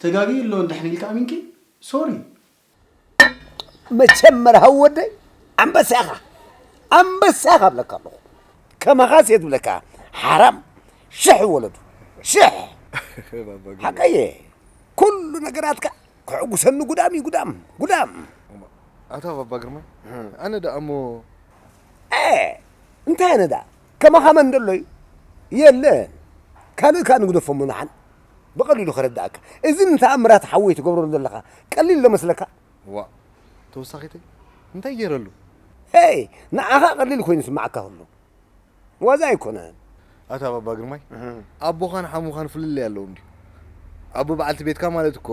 ተጋግዩ ኣሎ እንድሕን ኢልካ ኣሚንኪ ሶሪ። መቸም መርሃዊ ወደይ ኣንበሳ ኢኻ፣ ኣንበሳ ኢኻ እብለካ ኣለኹ። ከማኻስ እየ ዝብለካ ሓራም ሽሕ ወለዱ ሽሕ። ሓቀየ ኩሉ ነገራትካ ክዕጉሰኒ ጉዳም እዩ ጉዳም ጉዳም። ኣታ ባባ ግርማይ ኣነ ደኣ እሞ። እ እንታይ ኣነ ደኣ ከማኻ መን ደሎ እዩ የለን። ካልእ ከኣ ንግደፎ እሞ ንሓን ብቐሊሉ ከረድኣካ። እዚ ንተኣምራት ሓወይ ትገብረሉ ዘለኻ ቀሊል ዶ መስለካ? ዋእ ተወሳኺተይ እንታይ ገይረሉ? ሄይ ንዓኻ ቀሊል ኮይኑ ይስምዓካ ክህሉ ዋዛ ኣይኮነን። ኣታ ባባ ግርማይ ኣቦኻን ሓሙኻን ፍልልይ ኣለዎም ድዩ? ኣቦ በዓልቲ ቤትካ ማለት እኮ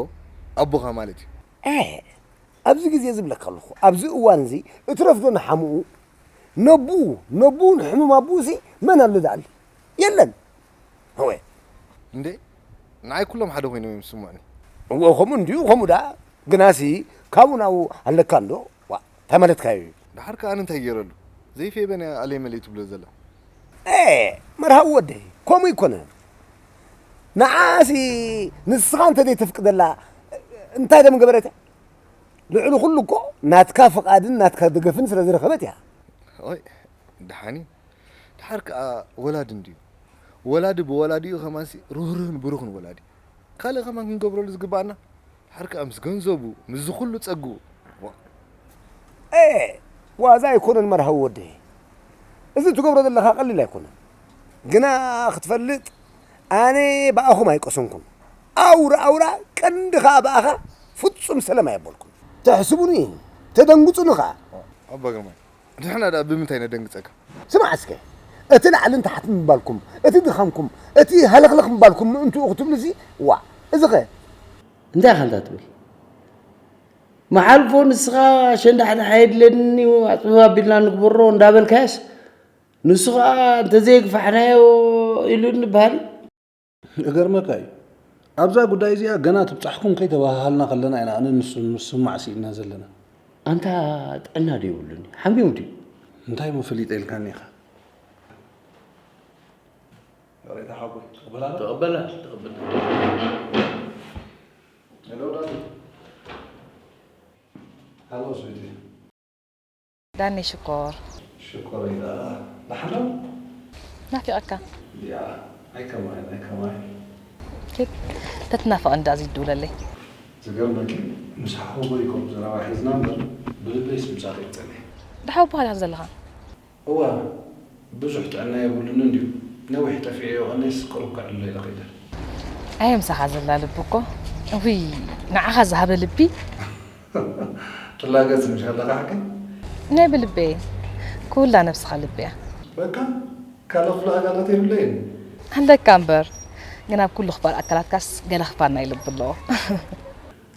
ኣቦኻ ማለት እዩ። ኤ ኣብዚ ግዜ ዝብለካ ኣለኹ ኣብዚ እዋን እዚ እትረፍዶ ንሓሙኡ ነቡኡ ነቡኡ ንሕሙም ኣቡኡሲ መን ኣሎ ደኣሊ የለን። እወ እንዴ ንዓይ ኩሎም ሓደ ኮይኖም እዮም ዝስምዑኒ። እወ ከምኡ እንድዩ ከምኡ ደኣ ግናሲ ካብኡ ናብኡ ኣለካ እንዶ ዋ እንታይ ማለትካ እዩ? ደሓር ከኣ ኣነ እንታይ ገይረሉ? ዘይፌበን እያ ኣለይ መለይ ትብሎ ዘላ። ኤ መርሃዊ ወደይ ከምኡ ኣይኮነን። ንዓኣሲ ንስኻ እንተ ዘይተፍቅደላ እንታይ ደም ገበረት እያ? ልዕሊ ኩሉ እኮ ናትካ ፍቓድን ናትካ ደገፍን ስለ ዝረኸበት እያ። ኦይ ደሓን እዩ። ደሓር ከኣ ወላዲ እንድዩ። ወላዲ ብወላዲኡ ከማንሲ ርህሩህን ብሩኽን ወላዲ። ካልእ ከማን ክንገብረሉ ዝግባኣና ደሓር ከኣ ምስ ገንዘቡ ምስዚ ኩሉ ጸግኡ። ዋ። ኤ ዋዛ ኣይኮነን መርሃዊ ወደይ። እዚ ትገብሮ ዘለኻ ቀሊል ኣይኮነን። ግና ክትፈልጥ ኣነ ብኣኹም ኣይቀሰንኩን። ኣውራ ኣውራ ቀንዲ ኸኣ ብኣኻ ፍጹም ሰለም ኣየበልኩን። ተሕስቡኒ ተደንግጹኒ ኸኣ። ኣባ ግርማይ ንሕና ደኣ ብምንታይ ነደንግጸካ? ስማዕ እስከ እቲ ላዕልን ታሕትን ምባልኩም እቲ ድኻምኩም እቲ ሃለኽለኽ ምባልኩም ምእንትኡ ክትብሉሲ ዋእ እዚኸ እንታይ ኢኻ እንታ ትብል? መሓልፎ ንስኻ ሸንዳሕዳሕ ኣየድለንን እዩ ኣፅብብ ኣቢልና ንግበሮ እንዳበልካዮስ ንሱ ኸዓ እንተዘየግፋሕናዮ ኢሉ ንበሃል። እገርመካ እዩ ኣብዛ ጉዳይ እዚኣ ገና ትብፃሕኩም ከይተበሃሃልና ከለና ኢና ኣነ ንሱ ምስማዕ ስኢልና ዘለና። ኣንታ ጥዕና ዶ የብሉን እዩ ሓሚሙ ድዩ? እንታይ እሞ ፈሊጠ ኢልካኒ ኢኻ? ይቕሬታ ሓወቦይ ትቕበላ ዶ? ትቕበላ ትቕበላ። ሄሎ ዳኒ። ሃሎ ስዊቲ። ዳኒ ሽኮር። ሽኮር ኢላ ዳሓን ዶ? ናፊቐካ። ያ ኣይከማይ ኣይከማይ። ኬክ ተትናፍቐኒ ደኣ ዝይትድውለለይ። ዝገርመኪ ምስ ሓወቦይ ኮፍ ዘረባ ሒዝና እምበር ብልበይስ ምሳኺ እየ ዝጸንሕ። ድሓወቦኻ ዲኻ ዘለኻ? እዋ ብዙሕ ጥዕና የብሉን እንድዩ ነዊሕ ጠፊኤዮ ቀኒስ ቅሩብ ከዕልሎ ኢለ ከይደ። ኣየ ምሳኻ ዘላ ልቢ እኮ እውይ ንዓኻ ዝሃበ ልቢ። ትላገጽ ምሽ ኣለኻ ሓቀይ? ናይ ብልበይ ኩላ ነብስኻ ልቢ እያ። በቃ ካልእ ክፍለ ኣካላት የብለይን። ኣለካ እምበር ግን ኣብ ኩሉ ክፋል ኣካላትካስ ገለ ክፋል ናይ ልቢ ኣለዎ።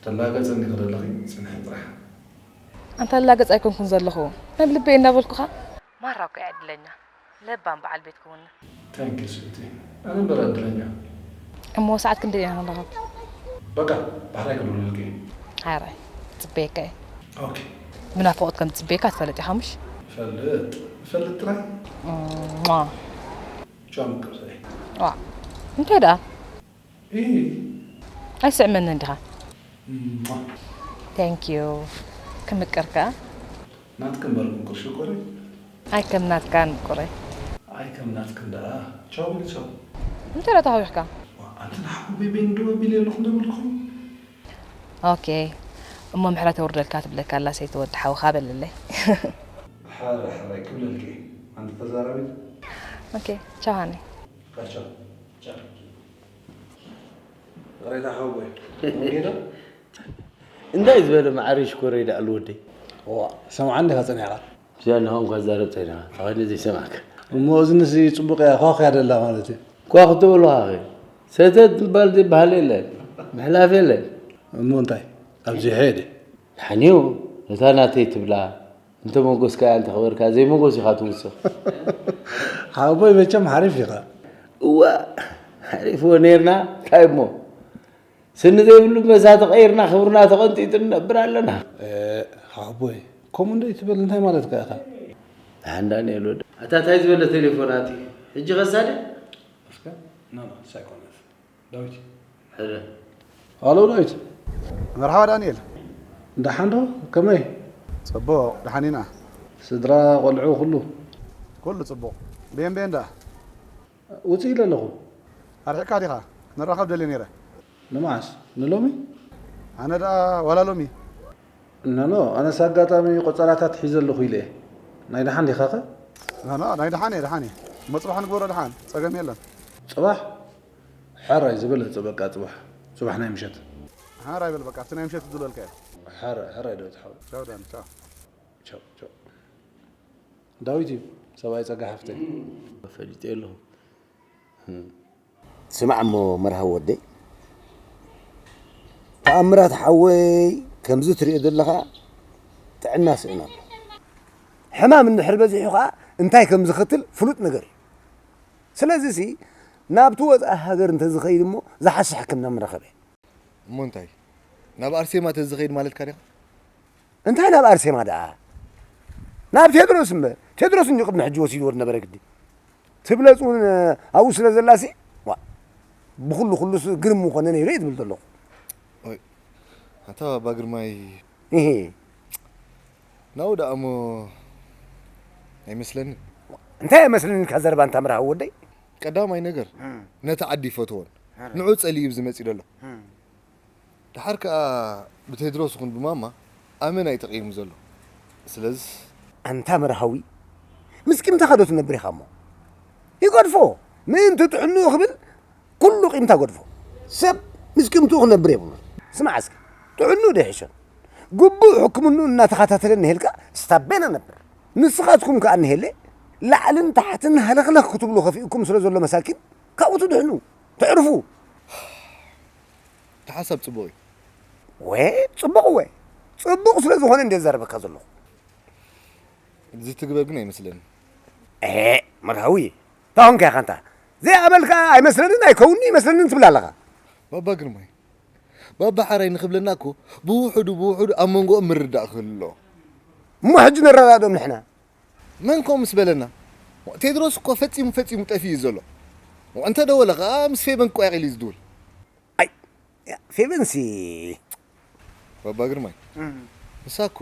ትላገጽኒ ክደለኺ ጽንሒ ጥራሕ። ኣንታ ላገጽ ኣይኮንኩን ዘለኹ ናብ ልበይ እናበልኩኻ። ማራ እኮ እያ ዕድለኛ ለባም በዓል ቤት ክውኒ። Thank you ስዊቲ ኣነ እምበር ዕድለኛ። እሞ ሰዓት ክንደይ ኢና ንራኸብ? በቃ፣ ብሓራይ ክድውለልኪ እየ። ሓራይ፣ ጽበየካ እየ። ኦኬ። ብናፍቖት ከም ዝጽበየካ ትፈልጥ ኢኻ ምሽ? ፈልጥ፣ ፈልጥ ጥራይ። ሟ። ቻው ምቅርተይ። ዋ፣ እንታይ ደኣ? ኢ ኣይስዕመንን ዲኻ? ሟ። Thank you። ክምቅር ከኣ? ናትክ እምበር ምቁር ሽኮሪ። ኣይ ከም ናትካን ምቁረይ። ኣይ ከም ናትክን ደኣ። ቻው በሊ ቻው። እንታይ ደኣ ተሃዊኽካ? ዋ፣ ኣንተ ንሓው ቤቤ እንዶ ቢል ኣለኹ እንደምልኹም። ኦኬ። እሞ ምሕረት የውርደልካ ትብለካ ኣላ ሰይቲ ወዲ ሓውኻ በለለይ። ሓረ ሓረ ክብለልኪ። ኣንቲ ተዛራቢት። ኦኬ። ቻው ሃኒ። ቻው ቻው። ሬታ ሓውቦይ። ጌዶ። እንታይ ዝበለ ማዕረ ሽኮረይ ደኣ ኣሉ ወደይ። ዋ ሰምዓ እንዲኻ ጸኒሕካ። ብዚኣ እንዲኻ እንኳ ዛረብ ጸኒኻ ተባሂሉ ዘይሰማዕካ። እሞ እዝንሲ ጽቡቕ እያ ኳኽ እያ ደላ ማለት እዩ። ኳኽ ትብሎ ኻኺ ሰተት ምባል ዘይበሃል የለን። ምሕላፍ የለን። እሞ እንታይ ኣብዚ ይሐየደ። ሓኒዮ ነታ ናተይ ትብላ እንተ መጎስካያ እንተ ኸበርካ ዘይመጎስ ኢኻ ትውስኽ። ሓወቦይ መቸም ሓሪፍ ኢኻ። እዋ ሓሪፍዎ ነይርና እንታይ እሞ ስኒ ዘይብሉ መሳ ተቐይርና ክብርና ተቐንጢጡ ንነብር ኣለና። ሓወቦይ ከምኡ እንዶ ይትበል እንታይ ማለትካ ኢኻ? ደሓን ዳንኤል ወደ ኣታ ታይ ዝበለ ቴሌፎን ኣቲ ሕጂ ኸሳደ እስከ ኖ ኖ ሳይኮነት ዳዊት ሕረ ሃሎ ዳዊት መርሓባ ዳንኤል ደሓን ዶ ከመይ ጽቡቕ ደሓን ኢና ስድራ ቆልዑ ኩሉ ኩሉ ጽቡቕ ቤን ቤን ዳ ውፅእ ኢለ ኣለኹ ኣርሒቕካ ዲኻ ንራኸብ ደልየ ነይረ ንመዓስ ንሎሚ ኣነ ደኣ ዋላ ሎሚ ኖኖ ኣነስ ኣጋጣሚ ቆጸራታት ሒዘ ኣለኹ ኢለ እየ ናይ ደሓን ዲኻኸ ኖኖ ናይ ደሓን እየ ደሓን እየ እሞ ጽባሕ ንግበሮ ደሓን ጸገም የለን ጽባሕ ሕራይ ዝበለጸ በቃ ጽባሕ ጽባሕ ናይ ምሸት ሕራይ በል በቃ ኣብቲ ናይ ምሸት ዝብለልካ እየ ሕራይ ሕራይ ዶ ትሓው ቻው ዳን ቻው ቻው ቻው ዳዊት እዩ ሰብኣይ ጸጋ ሓፍተይ ፈሊጠ ኣለኹ ስማዕ እሞ መርሃዊ ወደይ ተኣምራት ሓወይ ከምዚ ትሪኦ ዘለኻ ጥዕና ስእን ኣሎ ሕማም እንድሕር በዚሑ ከዓ እንታይ ከም ዝኸትል ፍሉጥ ነገር እዩ ስለዚ ሲ ናብቲ ወፃኢ ሃገር እንተዝኸይድ እሞ ዝሓሸ ሕክምና ምረኸበ እሞ እንታይ ናብ ኣርሴማ ተዝኸይድ ማለትካ ዲኻ እንታይ ናብ ኣርሴማ ደኣ ናብ ቴድሮስ እምበር ቴድሮስ እንዲ ቅድሚ ሕጂ ወሲድዎ ዝነበረ ግዲ ትብለፅ እውን ኣብኡ ስለ ዘላሲ ብኩሉ ኩሉስ ግርም ምኾነ ነይሩ እየ ዝብል ዘለኹ ኣታ ኣባ ግርማይ ናው ደኣ እሞ ኣይመስለንን እንታይ ኣይመስለንን ካብ ዘረባ እንታ ምርሃው ወደይ ቀዳማይ ነገር ነቲ ዓዲ ይፈትዎን ንዑ ጸሊኡ ዝመጽእ ዘሎ ድሓር ከኣ ብቴድሮስ ይኹን ብማማ ኣመና እዩ ተቐይሙ ዘሎ ስለዚ ኣንታ መርሃዊ ምስ ቂምታኻ ዶ ትነብር ኢኻ እሞ ይገድፎ ምእንቲ ጥዕንኡ ክብል ኩሉ ቂምታ ገድፎ ሰብ ምስ ቂምትኡ ክነብር የብሉን ስማዕ እስኪ ጥዕንኡ ዶ ይሕሸን ግቡእ ሕክምንኡ እናተኸታተለ እንሄልካ ስታቤና ነብር ንስኻትኩም ከኣ እንሄለ ላዕልን ታሕትን ሃለኽለኽ ክትብሉ ከፊእኩም ስለ ዘሎ መሳኪን ካብኡ ትድሕኑ ተዕርፉ እቲ ሓሳብ ጽቡቕ እዩ ወ ጽቡቕ ወ ጽቡቕ ስለ ዝኾነ እንደ ዘረበካ ዘለኹ እዚ ትግበር ግን ኣይመስለኒ እ መርሃዊ ታሁንካ ኢኻ እንታ ዘይኣመልካ ኣይመስለንን ኣይከውንኒ ይመስለንን ትብል ኣለኻ ባባ ግርማይ ባባ ሓራይ ንኽብለና እኮ ብውሕዱ ብውሕዱ ኣብ መንጎኦም ምርዳእ ክህሉ ኣለዎ እሞ ሕጂ ንረዳድኦም ንሕና መን ከምኡ ምስ በለና? ቴድሮስ እኮ ፈጺሙ ፈጺሙ ጠፊኡ እዩ ዘሎ። እንተ ደወለ ኸኣ ምስ ፌበን እኮ እያ ቐልዩ ዝድውል። ኣይ ፌበንሲ ባባ ግርማይ ንሳ እኮ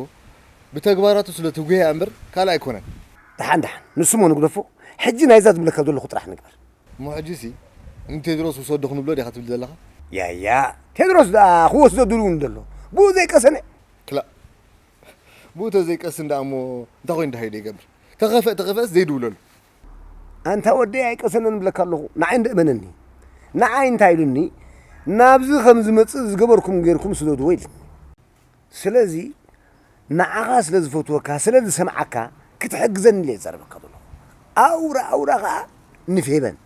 ብተግባራቱ ስለ ትጉህያ እምበር ካልእ ኣይኮነን። ደሓን ደሓን ንሱ እሞ ንግደፎ። ሕጂ ናይዛ ዝብለካ ዘለኹ ጥራሕ ንግበር። እሞ ሕጂሲ ንቴድሮስ ውሰዶ ክንብሎ ዲኻ ትብል ዘለኻ? ያያ ቴድሮስ ደኣ ክወስዶ ድልው እንዶ ኣሎ ብኡ ዘይቀሰነ። ክላእ ብኡ ተዘይቀስን ደኣ እሞ እንታይ ኮይኑ ደሃይ ዘይገብር? ተኸፍአ ተኸፍአስ ዘይድውለሉ። ኣንታ ወደይ ኣይቀሰነን እብለካ ኣለኹ ንዓይ እንዶ እመነኒ። ንዓይ እንታይ ኢሉኒ ናብዚ ከም ዝመጽእ ዝገበርኩም ጌርኩም ስደድዎ ኢሉኒ። ስለዚ ንዓኻ ስለ ዝፈትወካ ስለ ዝሰምዓካ ክትሕግዘኒ ኢለ እየ ዝዛረበካ ዘለኹ። ኣውራ ኣውራ ኸኣ ንፌበን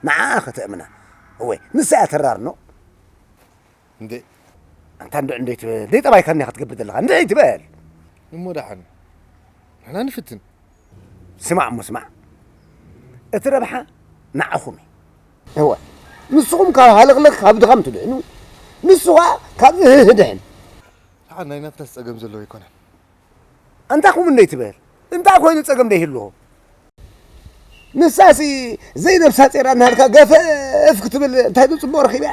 ንዓኣ ከተእምና። እወ ንሳ እያ ተራርኖ። እንዴ ኣንታ እንዶ እንዴት ዘይጠባይካ እንዲኻ ክትገብር ዘለኻ እንድዒ ትበል እሞ ደሓን ንሕና ንፍትን ስማዕ እሞ ስማዕ እቲ ረብሓ ንዓኹም እዩ እወ ንስኹም ካብ ሃለኽለኽ ካብ ድኻም ትድሕኑ፣ ንሱ ኸዓ ካብ እህህ ድሕን። ደሓር ናይ ናትናስ ጸገም ዘለዎ ኣይኮነን። ኣንታ ኹም እንደ ይትበል፣ እንታይ ኮይኑ ጸገም ደይህልዎ? ንሳሲ ዘይነብሳ ጼራ እናሃልካ ገፈፍ ክትብል እንታይ ዶ ጽቡቕ ረኺበያ?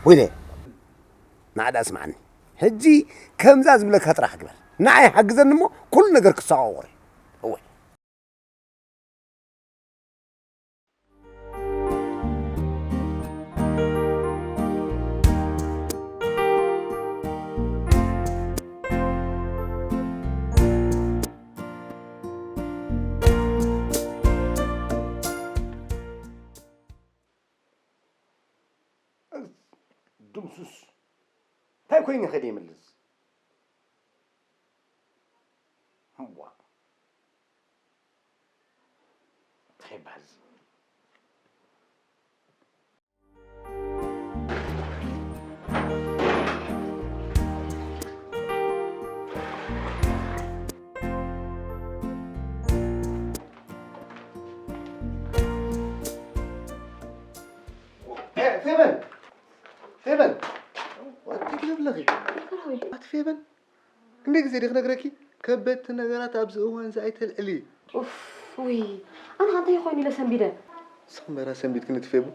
ወይለ፣ ንዓዳ ስምዓኒ። ሕጂ ከምዛ ዝብለካ ጥራሕ ግበር። ንዓይ ሓግዘኒ እሞ ኩሉ ነገር ክሰቋቆር እዩ። እወ። ድምሱስ እንታይ ኮይኑ ከደ ይምልስ? እዋ እንታይ ይበሃል? ፌቨን፣ ፌቨን፣ ዋት ትግለብለኺ? ኣቲ ፌቨን፣ ክንደይ ግዜ ዲኺ ነግረኪ? ከበድቲ ነገራት ኣብዚ እዋን እዚ ኣይተልዕሊ። ኡፍ፣ ውይ፣ ኣነ ኸ እንታይ ኮይኑ ኢለ ሰንቢደ? ንስኺ እምበራ ሰንቢድኪ ንትፌቡ።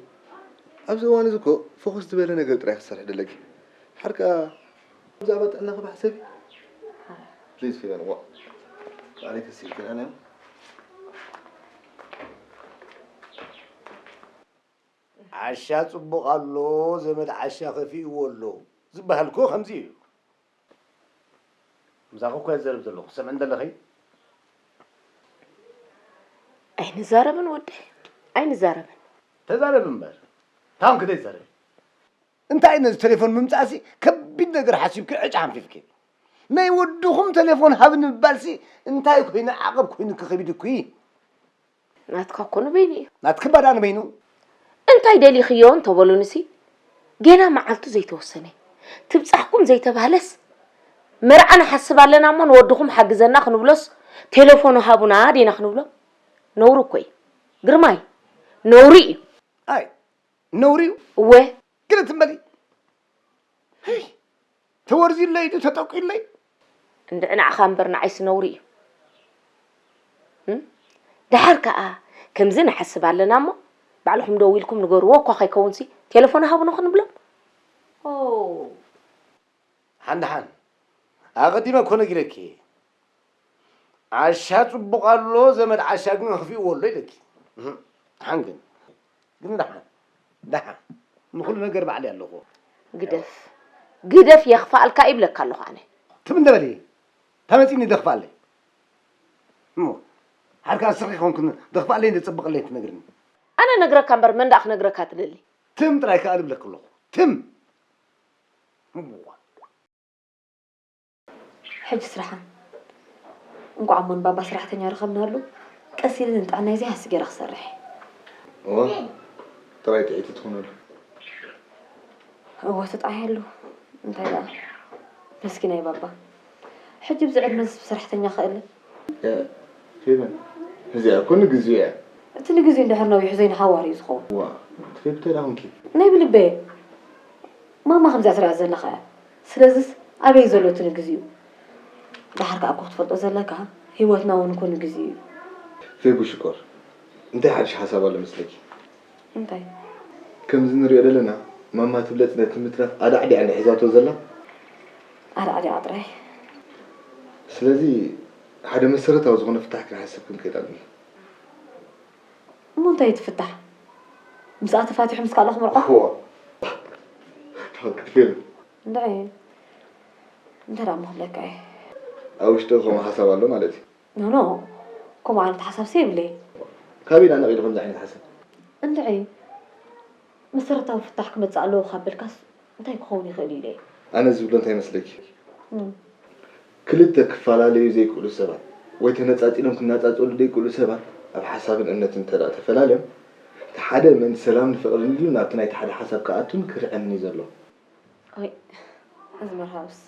ኣብዚ እዋን እዚ እኮ ፎከስ ዝበለ ነገር ጥራይ ክትሰርሒ ደለኪ። ሓርካ ብዛዕባ ጥዕናኺ ብሓሰቢ። ፕሊዝ ፌቨን፣ ዋ። ባዕለይ ተሲእክን ኣነ። ዓሻ ጽቡቕ ኣሎ፣ ዘመድ ዓሻ ከፊእዎ ኣሎ ዝበሃል እኮ ከምዚ እዩ። ምሳኺ እኮ እየ ዝዛረብ ዘለኹ፣ ትሰምዕኒ ዘለኺ? ኣይንዛረብን ወደይ፣ ኣይንዛረብን። ተዛረቢ እምበር፣ እንታይ ኮንኪ ዘይትዛረቢ? እንታይ ነዚ ቴሌፎን ምምጻእሲ ከቢድ ነገር ሓሲብኪ ዕጫ ሓንፊፍኪ? ናይ ወድኹም ቴሌፎን ሃብኒ ምባልሲ እንታይ ኮይኑ ዓቐብ ኮይኑኪ ከቢድኪ? ናትካ እኮ ንበይኑ እዩ። ናትኪ ባዳ ንበይኑ። እንታይ ደሊኽዮ እንተበሉንሲ፣ ጌና መዓልቱ ዘይተወሰነ፣ ትብጻሕኩም ዘይተባህለስ፣ መርዓ ንሓስብ ኣለና እሞ ንወድኹም ሓግዘና ክንብሎስ፣ ቴሌፎኑ ሃቡና ዲና ክንብሎ? ነውሪ እኮ እዩ። ግርማይ፣ ነውሪ እዩ። ኣይ፣ ነውሪ እዩ። እወ። ግለ ትም በሊ። ሄይ፣ ተወርዚለይ ድዩ ተጠቂለይ? እንድዒ ንዓኻ እምበር ንዓይስ ነውሪ እዩ። እም? ደሓር ከኣ ከምዚ ንሓስብ ኣለና እሞ ባዕልኹም ደዊልኩም ንገርዎ እኳ ከይከውንሲ ቴሌፎን ሃቡና ክንብሎም። ኦ። ሓን ደሓን ኣቐዲመ እኮ ነጊረኪ። ዓሻ ጽቡቕ ኣሎ፣ ዘመድ ዓሻ ግን ኣኽፊእዎ ኣሎ ኢለኪ። እህ፣ ደሓን ግን፣ ግን ደሓን፣ ደሓን፣ ንኹሉ ነገር ባዕለይ ኣለኹ። ግደፍ፣ ግደፍ የኽፍኣልካ ይብለካ ኣለኹ ኣነ። ትም እንደ በሊ፣ ተመጺኒ ደኽፍኣለይ። እሞ፣ ሓርካ እስኺ ኮንክን ደኽፍኣለይ እንደ ጽብቕለይ ትነግርኒ። ኣነ ነግረካ እምበር መን ደኣ ክነግረካ ትደሊ? ትም ጥራይ ከኣ ልብለኪ ኣለኹ። ትም። እሞ። ሕጂ ስራሓ። እንቋዕ እሞ ንባባ ሰራሕተኛ ረኸብናሉ። ቀስ ኢለ ንጥዕናይ ዘይሃሲ ገይረ ክሰርሕ እየ። እዋ፣ ጥራይ ጥዕይቲ ትኹነሉ። እወ፣ ተጣዕየሉ። እንታይ ደኣ? መስኪናይ ባባ። ሕጂ ብዚ ዕድመ እዚ ሰራሕተኛ ክእለ? እ፣ ፌቨን፣ እዚኣ እኮ ንግዚኡ እያ። እቲ ንግዚኡ እንድሕር ነዊሑ ዘይንሓዋር እዩ ዝኸውን። ዋ፣ ፌብ እንታይ ደኣ ኾንኪ? ናይ ብልበየ። ማማ ከምዚኣ ትሪኣ ዘለኻ እያ። ስለዝስ ኣበይ ዘሎ እቲ ንግዚኡ? ደሓር ከኣ እኮ ክትፈልጦ ዘለካ፣ ህይወትና እውን እኮ ንግዚኡ እዩ። ፌቡ ሽኮር፣ እንታይ ሓድሽ ሓሳብ ኣሎ መስለኪ? እንታይ? ከምዚ ንሪኦ ዘለና፣ ማማ ትብለጽ ነቲ ምትራፍ ኣዳዕዲዓ እንድያ ሒዛቶ ዘላ። ኣዳዕዲዓ ጥራይ። ስለዚ፣ ሓደ መሰረታዊ ዝኾነ ፍታሕ ክንሓስብ ክንክእል ኣለና። እሞ እንታይ እዩ እቲ ፍታሕ? ምስኣ ተፋቲሑ ምስ ካልእ ክምርዖ? እዋ። ክትፌል። እንድዒ። እንታይ ደኣ እሞ ክብለካ እየ? ኣብ ውሽጢ ከምኡ ሓሳብ ኣሎ ማለት እዩ? ኖ፣ ኖ። ከምኡ ዓይነት ሓሳብሲ የብለይን። ካበይ ደኣ ነቒሉ ከምዚ ዓይነት ሓሳብ? እንድዒ። መሰረታዊ ፍታሕ ክመጽእ ኣለዎ ካብ በልካስ እንታይ ክኸውን ይኽእል ኢለ እየ። ኣነ ዝብሎ እንታይ መስለኪ? እም። ክልተ ክፈላለዩ ዘይክእሉ ሰባት ወይ ተነጻጺሎም ክነጻጸሉ ዘይክእሉ ሰባት ኣብ ሓሳብን እምነትን እንተ ደኣ ተፈላለዮም፣ እቲ ሓደ ምእንቲ ሰላምን ፍቕርን ኢሉ ናብቲ ናይቲ ሓደ ሓሳብ ክኣቱን ክርዕን እዩ ዘለዎ። ኣይ፣ እዚ መርሃብስ።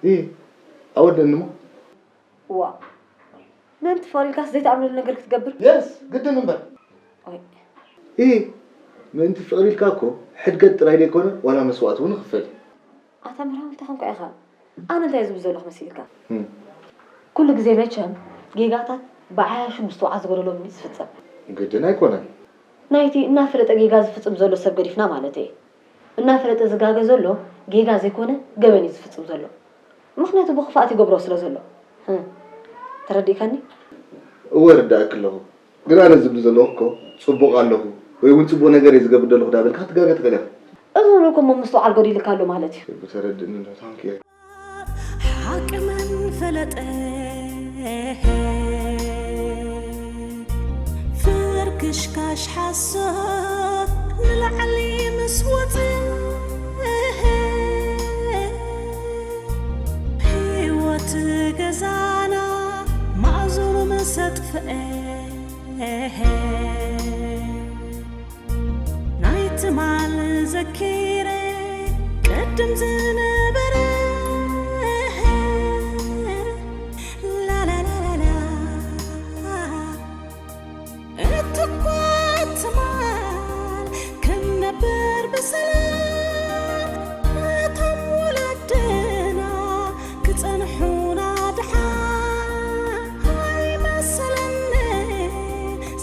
እይ፣ ኣወደኒ እሞ። ዋእ፣ ምእንቲ ፍቕሪ ኢልካስ ዘይትኣምነሉ ነገር ክትገብር? የስ፣ ግድን እምበር። ኦይ። እይ፣ ምእንቲ ፍቕሪ ኢልካ እኮ ሕድገት ጥራይ ዘይኮነ ዋላ መስዋእቲ እውን ይኽፈል እዩ። ኣታ ምርሃው እንታይ ኮንካ ኢኻ? ኣነ እንታይ ዝብል ዘለኹ መሲልካ? ኩሉ ግዜ መቸም ጌጋታት ብዓያሹ ምስትውዓል ዝጎደሎም እዩ ዝፍጸም። ግድን ኣይኮነን። ናይቲ እናፈለጠ ጌጋ ዝፍጽም ዘሎ ሰብ ገዲፍና ማለት እየ። እናፈለጠ ዝጋገ ዘሎ ጌጋ ዘይኮነ ገበን እዩ ዝፍጽም ዘሎ። ምኽንያቱ ብኽፍኣት ይገብሮ ስለ ዘሎ። ተረዲእካኒ? እወ ርዳእክ ኣለኹ። ግን ኣነ ዝብል ዘለኹ እኮ ጽቡቕ ኣለኹ ወይ እውን ጽቡቕ ነገር እየ ዝገብር ዘለኹ ዳበልካ ክትጋገ ትኽእል ኢኻ። እዚ እውን እኮ እሞ ምስትውዓል ጎዲልካ ኣሎ ማለት እዩ። ብተረድእኒ ዶ ታንኪ። ሓቂ መን ፈለጠ ፈርክሽካሽ ሓሶት ንላዕሊ ምስ ወፀ ህይወት ገዛና ማእዝኑ ምስ ኣጥፍአ ናይ ትማል ዘኪረ ቅድም ዝነበረ ላላላላላ እትኳ ትማል ክንነብር ብሰላም እቶም ወለድና ክጸንሑና ድሓን ኣይመሰለኒ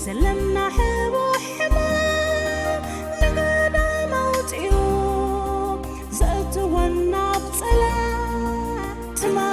ዘለና ሕቡእ ሕማም ንገዳም ኣውጺኡ ዘእትወና ኣብ ጸላም ትማል